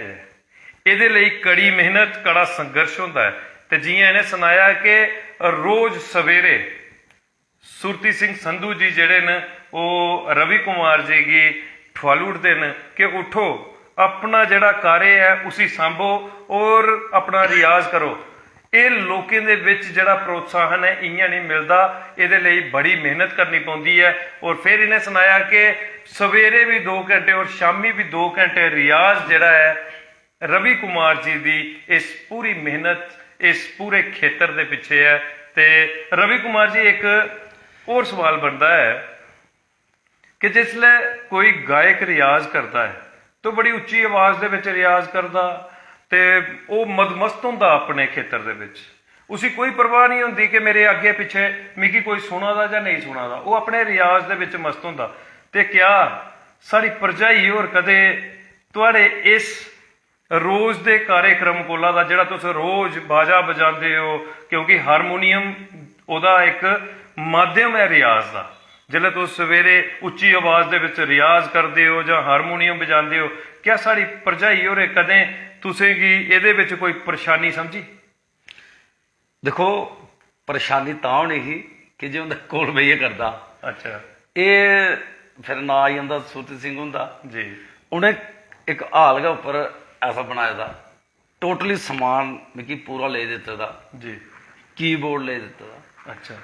एह्दे लेई कड़ी मेहनत, कड़ा संघर्ष होंदा ऐ। ते जि'यां इ'नें सनाया कि रोज सवेरे सुरती सिंह संधू जी जेह्ड़े न, ओह् रवि कुमार जी गी ठुआली ओड़दे न कि उठो, अपना जेह्ड़ा कार्य ऐ उसी सांभो और अपना रियाज करो। एह् लोकें दे बिच जेह्ड़ा प्रोत्साहन ऐ, इ'यां निं मिलदा। एह्दे लेई बड़ी मेहनत करनी पौंदी ऐ। और फिर इ'नें सनाया कि सवेरे बी दो घैंटे और शामी बी दो घैंटे रियाज जेह्ड़ा ऐ, रवि कुमार जी दी इस पूरी मेहनत, इस पूरे खेतर दे पिच्छे ऐ। ते रवि कुमार जी, इक होर सवाल बनदा ऐ कि जिसलै कोई गायक रियाज करदा ऐ, तो बड़ी उच्ची आवाज दे बिच रियाज करदा, ते ओह् मदमस्त होंदा अपने खेतर दे बिच। उसी कोई परवाह निं होंदी कि मेरे अग्गें पिच्छें मिगी कोई सुना दा जां नेईं सुना दा, ओह् अपने रियाज दे बिच मस्त होंदा। ते क्या साढ़ी भरजाई होर कदें थुआढ़े इस रोज दे कार्यक्रम कोला दा, जेह्ड़ा तुस रोज बाजा बजांदे ओ, क्योंकि हारमोनियम ओह्दा इक माध्यम ऐ रियाज दा। जिसलै तुस सवेरे उच्ची आवाज दे बिच रियाज करदे ओ जां हारमोनियम बजांदे ओ, क्या साढ़ी भरजाई होरें कदें तुसें गी एह्दे बिच कोई परेशानी समझी? दिक्खो, परेशानी तां होनी ही कि जे उं'दे कोल बेहियै करदा। अच्छा। एह् फिर नांऽ आई जंदा सुरती सिंह हुंदा। जी। उ'नें इक हाल गै उप्पर ऐसा बनाए दा, टोटली समान मिगी पूरा लेई दित्ते दा, जी। कीबोर्ड लेई दित्ते दा, अच्छा।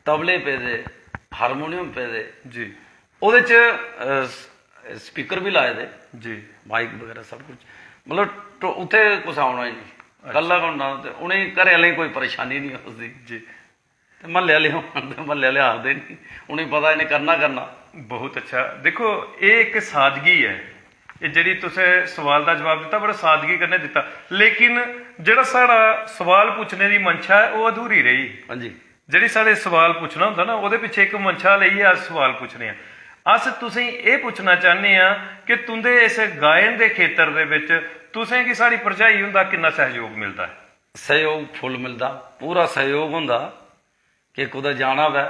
तबले पेदे, हारमोनियम पेदे, जी। ओह्दे च स्पीकर बी लाए दे, जी। माइक बगैरा सब कुछ। मतलब टो- उत्थै कुसै औना ही नहीं, कल्ला गै होना। ते उ'नेंगी घरै आह्लें गी कोई परेशानी नहीं उसदी। जी। ते म्हल्ले आह्ले होन ते म्हल्ले आह्ले आखदे नहीं, उ'नेंगी पता इ'नें करना करना। बहुत अच्छा। दिक्खो, एह् इक सादगी ऐ। एह् जेह्ड़ी तुसें सवाल दा जवाब दित्ता, बड़ा सादगी कन्नै दित्ता, लेकिन जेह्ड़ा साढ़ा सवाल पुच्छने दी मंशा ऐ, ओह् अधूरी रेही। हां जी। जेह्ड़ी साढ़े सवाल पुच्छना होंदा ना, ओह्दे पिच्छे इक मंशा लेइयै अस सवाल पुच्छने आं। अस तुसेंगी एह् पुच्छना चाह्न्ने आं कि तुं'दे इस गायन दे खेतर दे बिच तुसें गी साढ़ी भरजाई हुंदा किन्ना सैहयोग मिलदा ऐ? सैहयोग फुल मिलदा, पूरा सैहयोग होंदा। कि कुतै जाना होऐ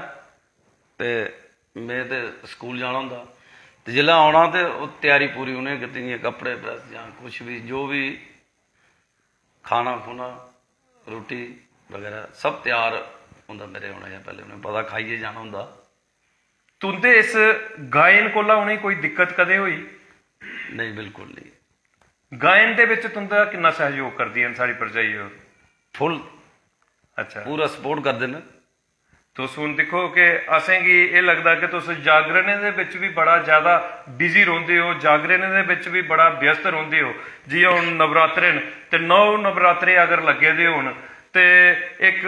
ते में ते स्कूल जाना होंदा, ते जिसलै औना ते ओह् त्यारी पूरी उ'नें कीती, जि'यां कपड़े प्रैस जां कुछ बी, जो बी खाना खुना, रुट्टी बगैरा सब त्यार होंदा मेरे औने शा पैह्लें। उ'नें पता खाइयै जाना होंदा। तुं'दे इस गायन कोला उ'नेंगी कोई दिक्कत कदें होई? नेईं, बिल्कुल नेईं। गायन दे बिच तुं'दा किन्ना सैहयोग करदियां न साढ़ी भरजाई होर? फुल। अच्छा। पूरा सपोर्ट करदे न। तुस हून दिक्खो कि असेंगी एह् लगदा कि तुस जागरणें दे बिच बी बड़ा ज्यादा बिजी रौंह्दे ओ, जागरणें दे बिच बी बड़ा व्यस्त रौंह्दे ओ। जि'यां हून नवरात्रे न, ते नौ नवरात्रे अगर लग्गे दे होन, ते इक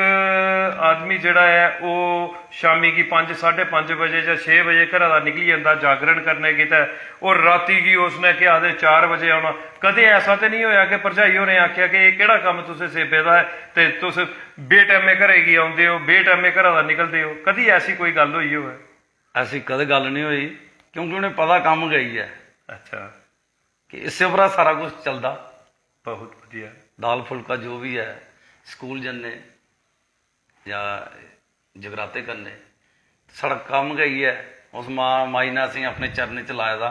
आदमी जेह्ड़ा ऐ, ओह् शामी गी पंज, साढ़े पंज बजे जां छे बजे घरा दा निकली जंदा जागरण करने गितै, और राती गी उसने, केह् आखदे, चार बजे औना। कदें ऐसा ते निं होएआ कि भरजाई होरें आखेआ कि एह् केह्ड़ा कम्म तुसें सेबे दा ऐ ते तुस बेटैमे घरै गी औंदे ओ, बेटैमे घरा दा निकलदे ओ? कदी ऐसी कोई गल्ल होई होऐ? ऐसी कदें गल्ल निं होई, क्योंकि उ'नें पता कम्म गै इ'यै ऐ अच्छा। कि इस्सै उप्परा सारा कुछ चलदा। बहुत बधिया। दाल फुल्का जो बी ऐ, स्कूल जन्ने जां जगराते करने, साढ़ा कम्म गै इ'यै ऐ। उस मां, माई ने असेंगी अपने चरणें च लाए दा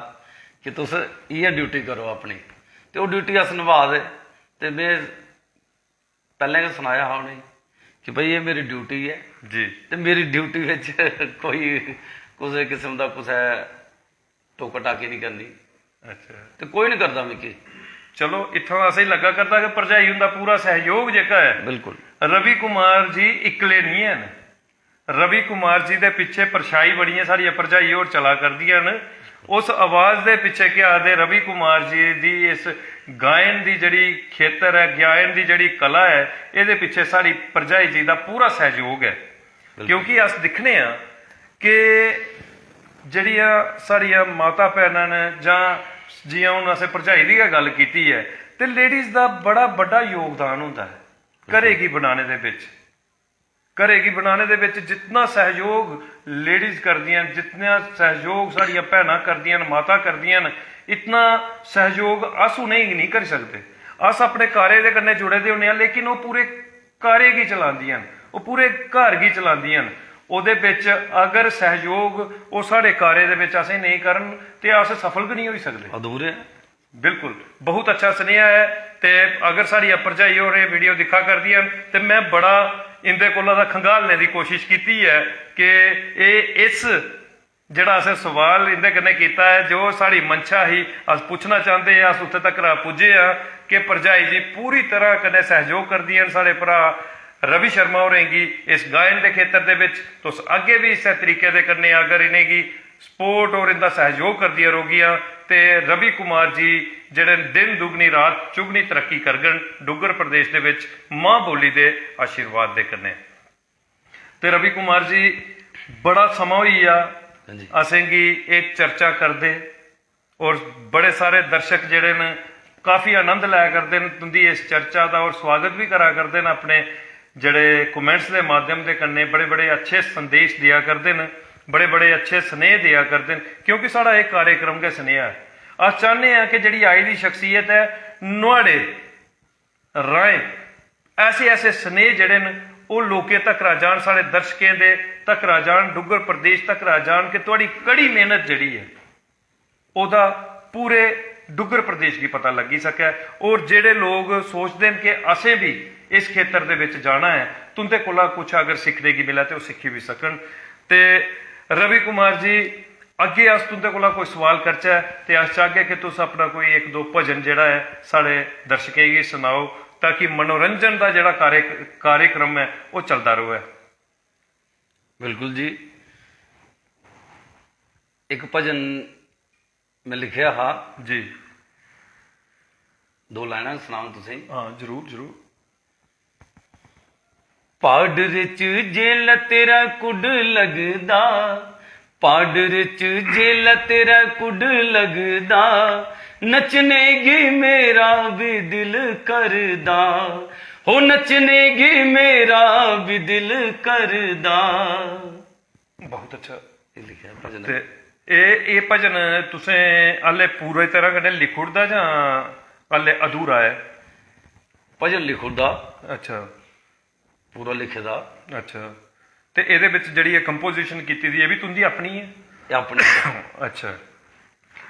कि तुस इ'यै ड्यूटी करो अपनी, ते ओह् ड्यूटी अस नभा दे। ते में पैह्लें गै सनाया हा उ'नेंगी कि भई एह् मेरी ड्यूटी ऐ, जी। ते मेरी ड्यूटी बिच कोई कुसै किस्म दा कुसै टोका टाकी निं करनी, अच्छा। ते कोई निं करदा मिगी। चलो, इत्थां असेंगी लग्गा करदा कि भरजाई हुंदा पूरा सैहयोग जेह्का ऐ, बिल्कुल। रवि कुमार जी इक्कले निं हैन। रवि कुमार जी दे पिच्छे परछाई बनियै साढ़ियां भरजाई होर चला करदियां न। उस आवाज दे पिच्छे, केह् आखदे, रवि कुमार जी दी इस गायन दी जेह्ड़ी खेतर ऐ, गायन दी जेह्ड़ी कला ऐ, एह्दे पिच्छे साढ़ी भरजाई जी दा पूरा सैहयोग ऐ। क्योंकि अस दिक्खने आं कि जेह्ड़ियां साढ़ियां माता भैनां न, जां जि'यां हून असें भरजाई दी गै गल्ल कीती ऐ, ते लेडीज दा बड़ा बड्डा योगदान होंदा ऐ घरै गी बनाने दे बिच। घरै गी बनाने दे बिच जितना सैहयोग लेडीज करदियां न, जितना सैहयोग साढ़ियां भैनां करदियां न, माता करदियां न, इतना सैहयोग अस उ'नेंगी नेईं करी सकदे। अस अपने कारे दे कन्नै जुड़े दे होन्ने आं, लेकिन ओह् पूरे कारे गी चलांदियां न, ओह् पूरे घर गी चलांदियां न। ओह्दे बिच अगर सैहयोग ओह् साढ़े कारे दे बिच असें नेईं करन, ते अस सफल गै नेईं होई सकदे। अधूरे आं। बिल्कुल, बहुत अच्छा सनेहा ऐ। ते अगर साढ़ियां भरजाई होर एह् वीडियो दिक्खा करदियां न, ते में बड़ा इं'दे कोला दा खंगालने दी कोशिश कीती ऐ कि एह् इस जेह्ड़ा असें सवाल इं'दे कन्नै कीता ऐ, जो साढ़ी मंशा ही, अस पुच्छना चांह्दे हे, अस उत्थै तक्कर पुज्जे आं कि भरजाई जी पूरी तरह कन्नै सैहयोग करदियां न साढ़े भ्राऽ रवि शर्मा होरें गी इस गायन दे खेतर दे बिच। तुस अग्गें बी इस्सै तरीके दे कन्नै अगर इ'नेंगी सपोर्ट और इं'दा सैहयोग करदियां रौह्गियां, ते रवि कुमार जी जेह्ड़े न, दिन दुगनी रात चुगनी तरक्की करङन डुग्गर प्रदेश दे बिच मां बोली दे आशीर्वाद दे कन्नै। ते रवि कुमार जी, बड़ा समां होई गेआ हां जी। असेंगी एह् चर्चा करदे, और बड़े सारे दर्शक जेह्ड़े न, काफी आनंद लै करदे न तुं'दी इस चर्चा दा, और स्वागत बी करा करदे न, अपने जेह्ड़े कमेंट्स दे माध्यम दे कन्नै बड़े बड़े अच्छे संदेश देआ करदे न, बड़े बड़े अच्छे स्नेह देआ करदे न, क्योंकि साढ़ा एह् कार्यक्रम गै स्नेहा ऐ। अस चाह्न्ने आं कि जेह्ड़ी आई दी शख्सियत ऐ, नुहाड़े राहें ऐसे ऐसे स्नेह जेह्ड़े न, ओह् लोकें तक्करा जान, साढ़े दर्शकें दे तक्करा जान, डुग्गर प्रदेश तक्करा जान, कि थुआढ़ी कड़ी मेह्नत जेह्ड़ी ऐ, ओह्दा पूरे डुग्गर प्रदेश गी पता लग्गी सकै। और जेह्ड़े लोक सोचदे न कि असें बी इस खेतर दे बिच जाना ऐ, तुं'दे कोला कुछ अगर सिक्खने गी मिलै ते ओह् सिक्खी बी सकन। ते रवि कुमार जी, अग्गें अस तुं'दे कोला कोई सवाल करचै ते अस चाहगे कि तुस अपना कोई इक दो भजन जेह्ड़ा ऐ, साढ़े दर्शकें गी सनाओ, ताकि मनोरंजन दा जेह्ड़ा कार्य-, कार्यक्रम ऐ, ओह् चलदा र'वै। बिल्कुल जी, इक भजन में लिखेआ हा। जी। दो लाइनां सनांग तुसें गी। हां, जरूर, जरूर। पाडर च जेल तेरा कुड लगदा, पाडर च जेल तेरा कुड लगदा, नचने गी मेरा भी दिल करदा, हो नचने गी मेरा भी दिल करदा। बहुत अच्छा। एह् लिखेआ भजन। ते एह् एह् भजन तुसें हाले पूरी तरह कन्नै लिखी ओड़दा जां हाले अधूरा ऐ? भजन लिखी ओड़दा, अच्छा। पूरा लिखे दा। अच्छा। ते एह्दे बिच जेह्ड़ी एह् कंपोजिशन कीती दी, एह् बी तुं'दी अपनी ऐ? एह् अपनी। अच्छा।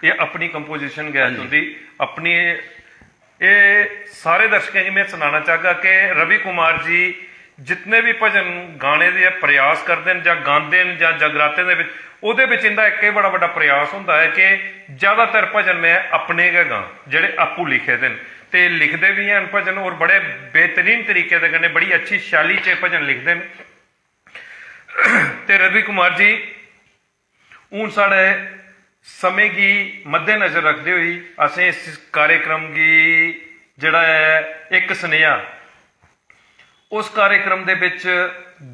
एह् अपनी कंपोजिशन गै ऐ हां जी। तुं'दी अपनी। एह् सारे दर्शकें गी में सनाना चाहगा कि रवि कुमार जी जितने बी भजन गाने दे प्रयास करदे न जां गांदे न जां जगरातें दे बिच, ओह्दे बिच इं'दा इक एह् बड़ा बड्डा प्रयास होंदा ऐ कि ज्यादातर भजन में अपने गै गां, जेह्ड़े आपूं लिखे दे न। ते लिखदे बी हैन भजन, और बड़े बेहतरीन तरीके दे कन्नै, बड़ी अच्छी शैली च एह् भजन लिखदे न। ते रवि कुमार जी, हून साढ़े समें गी मद्देनजर रखदे होई असें इस कार्यक्रम गी जेह्ड़ा ऐ, इक सनेहा, उस कार्यक्रम दे बिच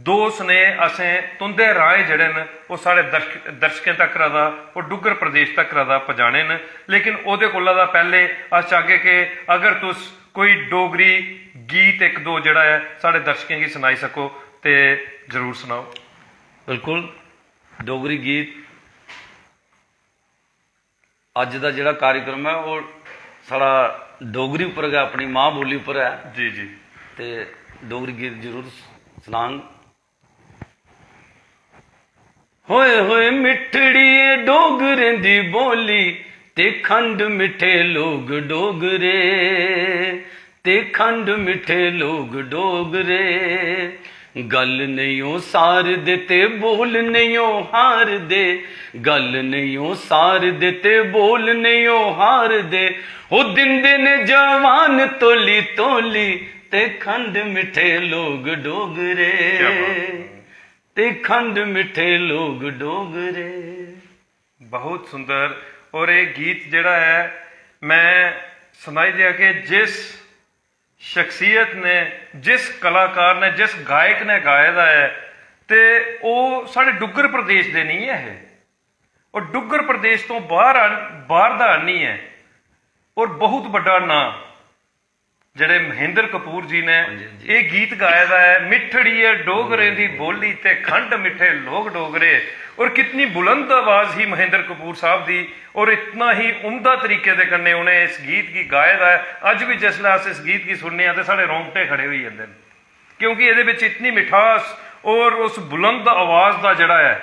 दो सनेह असें तुं'दे राहें जेह्ड़े न, ओह् साढ़े दर्शक-, दर्शकें तक्कर दा, ओह् डुग्गर प्रदेश तक्कर दा पजाने न। लेकिन ओह्दे कोला दा पैह्ले अस चाहगे कि अगर तुस कोई डोगरी गीत इक दो जेह्ड़ा ऐ, साढ़े दर्शकें गी सनाई सको, ते जरूर सनाओ। बिल्कुल, डोगरी गीत, अज्ज दा जेह्ड़ा कार्यक्रम ऐ, ओह् साढ़ा डोगरी उप्पर गै, अपनी मां बोली उप्पर ऐ। जी, जी। ते डोगरी गीत जरूर सनांग। होए होए मिट्ठड़ी ऐ डोगरें दी बोली, ते खंड मिट्ठे लोग डोगरे, ते खंड मिट्ठे लोग डोगरे। गल नेईं ओ सारदे ते बोल नेईं ओ हारदे, गल नेईं ओ सारदे ते बोल नेईं ओ हारदे। ओ दिंदे ने जवान तोली तोली, ते खंड मिट्ठे लोग डोगरे, क्या बात है। ते खंड मिट्ठे लोग डोगरे। बहुत सुंदर। और ये गीत जेह्ड़ा ऐ, मैं सनाई देआ कि जिस शख्सियत ने, जिस कलाकार ने, जिस गायक ने गाए दा ऐ, ते ओह् साढ़े डुग्गर प्रदेश दे निं ऐ हे, ओह् डुग्गर प्रदेश तो बाहर आन-, बाहर दा आनी ऐ, और बहुत बड्डा नां जेह्ड़े महेंद्र कपूर जी ने हां जी, हां जी। एह् गीत गाए दा ऐ, "मिट्ठड़ी ऐ डोगरें दी बोली ते खंड मिट्ठे लोक डोगरे।" और कितनी बुलंद आवाज ही महेंद्र कपूर साहब दी, और इतना ही उम्दा तरीके दे कन्नै उ'नें इस गीत गी गाए दा ऐ। अज्ज बी जिसलै अस इस गीत गी सुनने आं ते साढ़े रोंगटे खड़े होई जंदे न, क्योंकि एह्दे बिच इतनी मिठास और उस बुलंद आवाज दा जेह्ड़ा ऐ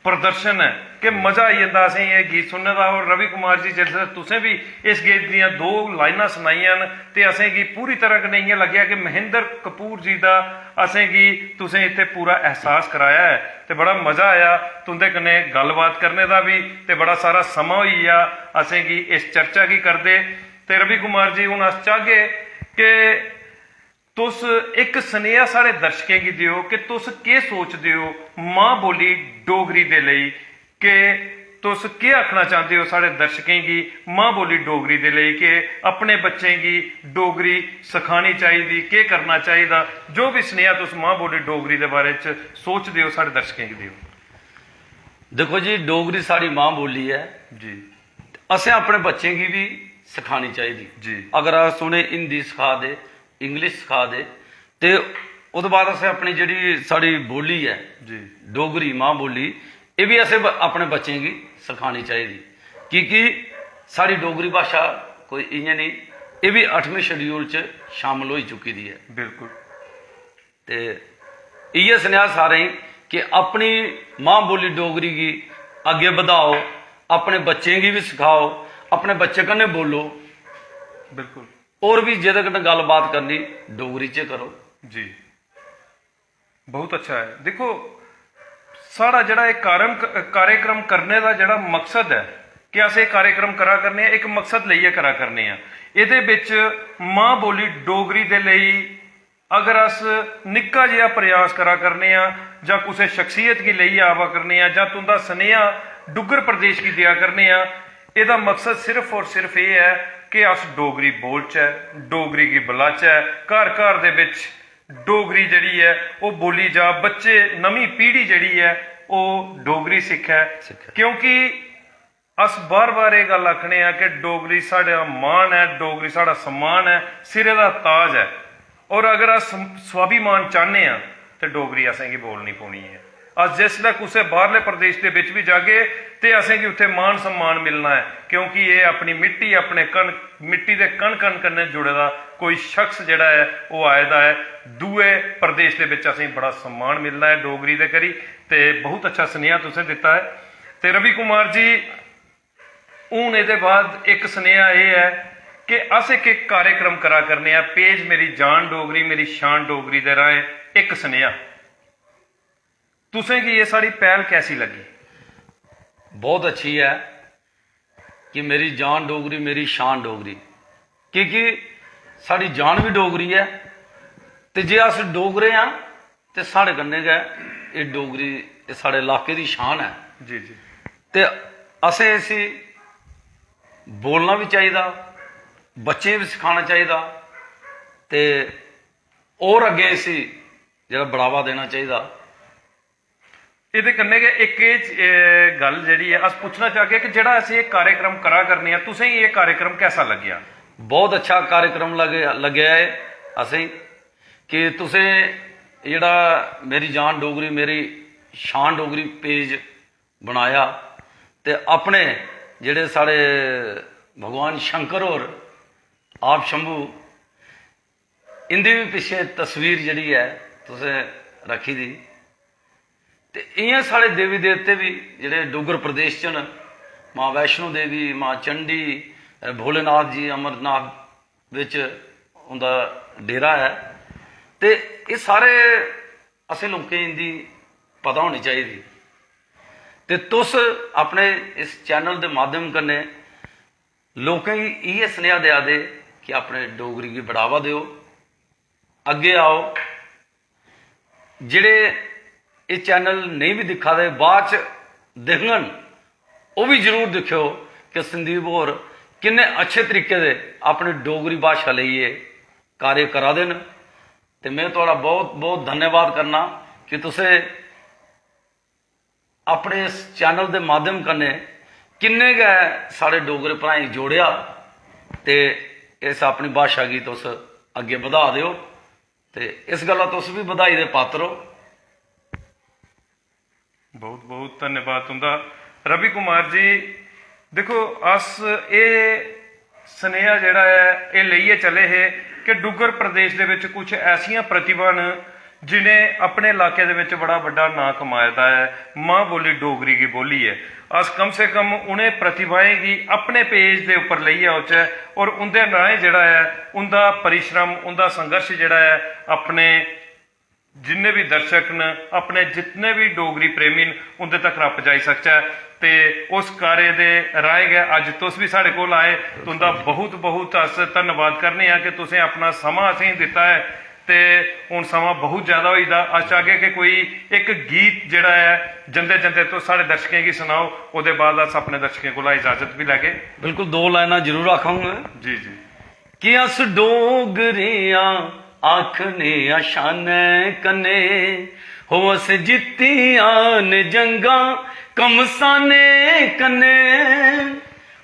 प्रदर्शन ऐ कि मजा आई जंदा असेंगी एह् गीत सुनने दा। और रवि कुमार जी, जिसलै तुसें बी इस गीत दियां दो लाइनां सनाइयां न ते असेंगी पूरी तरह कन्नै इ'यां लग्गेआ कि महेंद्र कपूर जी दा असेंगी तुसें इत्थै पूरा एहसास कराया ऐ ते बड़ा मजा आया तुं'दे कन्नै गल्लबात करने दा बी, ते बड़ा सारा समां होई गेआ असेंगी इस चर्चा गी करदे। ते रवि कुमार जी, हून अस चाहगे कि तुस इक सनेहा साढ़े दर्शकें गी देओ कि तुस केह् सोचदे ओ मां बोली डोगरी दे लेई, कि तुस केह् आखना चांह्दे ओ साढ़े दर्शकें गी मां बोली डोगरी दे लेई, कि अपने बच्चें गी डोगरी सखानी चाहिदी, केह् करना चाहिदा, जो बी सनेहा तुस मां बोली डोगरी दे बारे च सोचदे ओ, साढ़े दर्शकें गी देओ। दिक्खो जी, डोगरी साढ़ी मां बोली ऐ, जी। असें अपने बच्चें गी बी सखानी चाहिदी। जी। अगर अस उ'नें हिंदी सखा दे, इंग्लिश सखा दे, ते ओह्दे बाद असें अपनी जेह्ड़ी साढ़ी बोली ऐ, जी। डोगरी मां बोली, एह् बी असें ब-, अपने बच्चें गी सखानी चाहिदी, की कि साढ़ी डोगरी भाशा कोई इ'यां नेईं, एह् बी अठमें शेड्यूल च शामिल होई चुकी दी ऐ। बिल्कुल। ते इ'यै सनेहा सारें गी कि अपनी मां बोली डोगरी गी अग्गें बधाओ, अपने बच्चें गी बी सखाओ, अपने बच्चें कन्नै बोलो। बिल्कुल। होर बी जेह्दे कन्नै गल्लबात करनी, डोगरी च करो। जी, बहुत अच्छा ऐ। दिक्खो, साढ़ा जेह्ड़ा एह् कारण कार्यक्रम करने दा जेह्ड़ा मकसद ऐ कि अस एह् कार्यक्रम करा करने आं, इक मकसद लेइयै करा करने आं। एह्दे बिच मां बोली डोगरी दे लेई अगर अस निक्का जेहा प्रयास करा करने आं जां कुसै शख्सियत गी लेइयै आवा करने आं जां तुं'दा सनेहा डुग्गर प्रदेश गी देआ करने आं, एह्दा मकसद सिर्फ और सिर्फ एह् ऐ कि अस डोगरी बोलचै, डोगरी गी बलाचै, घर घर दे बिच डोगरी जेह्ड़ी ऐ ओह् बोली जा, बच्चे, नमीं पीढ़ी जेह्ड़ी ऐ ओह् डोगरी सिक्खै। सिक्खै। क्योंकि अस बार बार एह् गल्ल आखने आं कि डोगरी साढ़ा मान ऐ, डोगरी साढ़ा सम्मान ऐ, सिरै दा ताज ऐ। और अगर अस सम- स्वाभिमान चाह्न्ने आं ते डोगरी असेंगी बोलनी पौनी ऐ। अस जिसलै कुसै बाहरले प्रदेश दे बिच बी जागे ते असेंगी उत्थै मान सम्मान मिलना ऐ, क्योंकि एह् अपनी मिट्टी, अपने कण मिट्टी दे कण कण कन्नै जुड़े दा कोई शख्स जेह्ड़ा ऐ ओह् आए दा ऐ। दूए प्रदेश दे बिच असेंगी बड़ा सम्मान मिलना ऐ डोगरी दे करी। ते बहुत अच्छा सनेहा तुसें दित्ता ऐ। ते रवि कुमार जी, हून एह्दे बाद इक सनेहा एह् ऐ कि अस इक इक कार्यक्रम करा करने आं, पेज मेरी जान डोगरी मेरी शान डोगरी दे राहें। इक सनेहा, तुसें गी एह् साढ़ी पैह्ल कैसी लग्गी? बहुत अच्छी ऐ कि मेरी जान डोगरी मेरी शान डोगरी, क्योंकि साढ़ी जान बी डोगरी ऐ। ते जे अस डोगरे आं ते साढ़े कन्नै गै एह् डोगरी, एह् साढ़े इलाके दी शान ऐ। जी जी। ते असें इसी बोलना बी चाहिदा, बच्चें गी बी सखाना चाहिदा ते होर अग्गें इसी जेह्ड़ा बढ़ावा देना चाहिदा। एह्दे कन्नै गै इक एह् च- एह् गल्ल जेह्ड़ी ऐ अस पुच्छना चाहगे कि जेह्ड़ा अस एह् कार्यक्रम करा करने आं, तुसें गी एह् कार्यक्रम कैसा लग्गेआ? बहुत अच्छा कार्यक्रम लगे लग्गेआ ऐ असें कि तुसें जेह्ड़ा मेरी जान डोगरी मेरी शान डोगरी पेज बनाया ते अपने जेह्ड़े साढ़े भगवान शंकर होर आप शंभू, इं'दी बी पिच्छे तस्वीर जेह्ड़ी ऐ तुसें रक्खी दी। ते इ'यां साढ़े देवी देवते बी जेह्ड़े डुग्गर प्रदेश च न, मां वैष्णो देवी, मां चंडी, भोलेनाथ जी अमरनाथ बिच उं'दा डेरा ऐ। ते एह् सारे असें लोकें गी इं'दी पता होनी चाहिदी। ते तुस अपने इस चैनल दे माध्यम कन्नै लोकें गी इ'यै सनेहा देआ दे कि अपने डोगरी गी बढ़ावा देओ, अग्गें आओ। जेह्ड़े एह् चैनल नेईं बी दिक्खा दे, बाद च दिखङन, ओह् बी जरूर दिक्खेओ कि संदीप होर किन्ने अच्छे तरीके दे अपनी डोगरी भाशा लेइयै कार्य करा दे न। ते में थुआढ़ा बहुत बहुत धन्यवाद करना कि तुसें अपने इस चैनल दे माध्यम कन्नै किन्ने गै साढ़े डोगरे भ्राएं गी जोड़ेआ ते इस अपनी भाशा गी तुस अग्गें बधा दे ओ। ते इस गल्ला तुस बी बधाई दे पात्र ओ। बहुत बहुत धन्यवाद तुंदा रवि कुमार जी। दिक्खो, अस एह् सनेहा जेह्ड़ा ऐ, एह् लेइयै चले हे कि डुग्गर प्रदेश दे बिच कुछ ऐसियां प्रतिभां न जिनें अपने इलाके दे बिच बड़ा बड्डा नांऽ कमाए दा ऐ मां बोली डोगरी गी बोलियै। अस कम से कम उ'नें प्रतिभाएं गी अपने पेज दे उप्पर लेइयै औचै और उं'दे राहें जेह्ड़ा ऐ, उं'दा परिश्रम, उं'दा संघर्ष जेह्ड़ा ऐ, अपने जिन्ने बी दर्शक न, अपने जितने बी डोगरी प्रेमी न, उं'दे तक्कर पजाई सकचै। ते उस कार्य दे राहें गै अज्ज तुस बी साढ़े कोल आए। तुं'दा बहुत बहुत अस धन्नवाद करने आं कि तुसें अपना समां असेंगी दित्ता ऐ। ते हून समां बहुत ज्यादा होई दा, अस चाहगे कि कोई इक गीत जेह्ड़ा ऐ, जंदे जंदे तुस साढ़े दर्शकें गी सनाओ, ओह्दे बाद अस अपने दर्शकें कोला इजाजत बी लैगे। बिल्कुल, दो लाइनां जरूर आखङ। जी जी। कि अस डोगरे आं, आखने आं शानै कन्नै, हो अस जित्तियां न जंगां कमसाने कन्नै।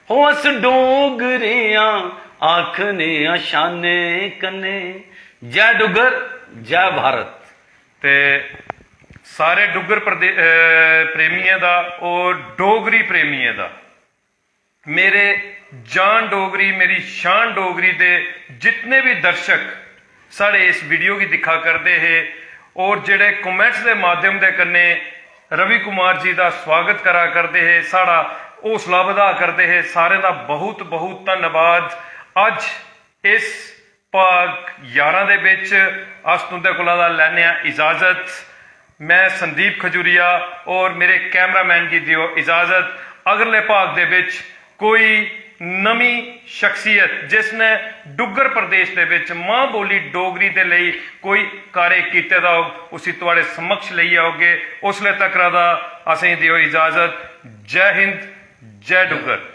हो अस डोगरे आं, आखने आं शानै कन्नै। जय डुग्गर, जय भारत। ते सारे डुग्गर प्रदे-, अ, प्रेमियें दा और डोगरी प्रेमियें दा, मेरे जान डोगरी, मेरी शान डोगरी दे जितने बी दर्शक साढ़े इस वीडियो गी दिक्खा करदे हे और जेह्ड़े कमेंट्स दे माध्यम दे कन्नै रवि कुमार जी दा स्वागत करा करदे हे, साढ़ा हौसला बधा करदे हे, सारें दा बहुत बहुत धन्नवाद। अज्ज इस भाग यारां दे बिच अस तुं'दे कोला दा लैने आं इजाजत। मैं संदीप खजूरिया और मेरे कैमरामैन गी देओ इजाजत। अगले भाग दे बिच कोई नमीं शख्सियत जिसने डुग्गर प्रदेश दे बिच मां बोली डोगरी दे लेई कोई कार्य कीते दा होग, उसी तुआड़े समक्ष लेइयै औगे। उसले तकर दा असेंगी देओ इजाजत। जय हिंद, जय डुग्गर।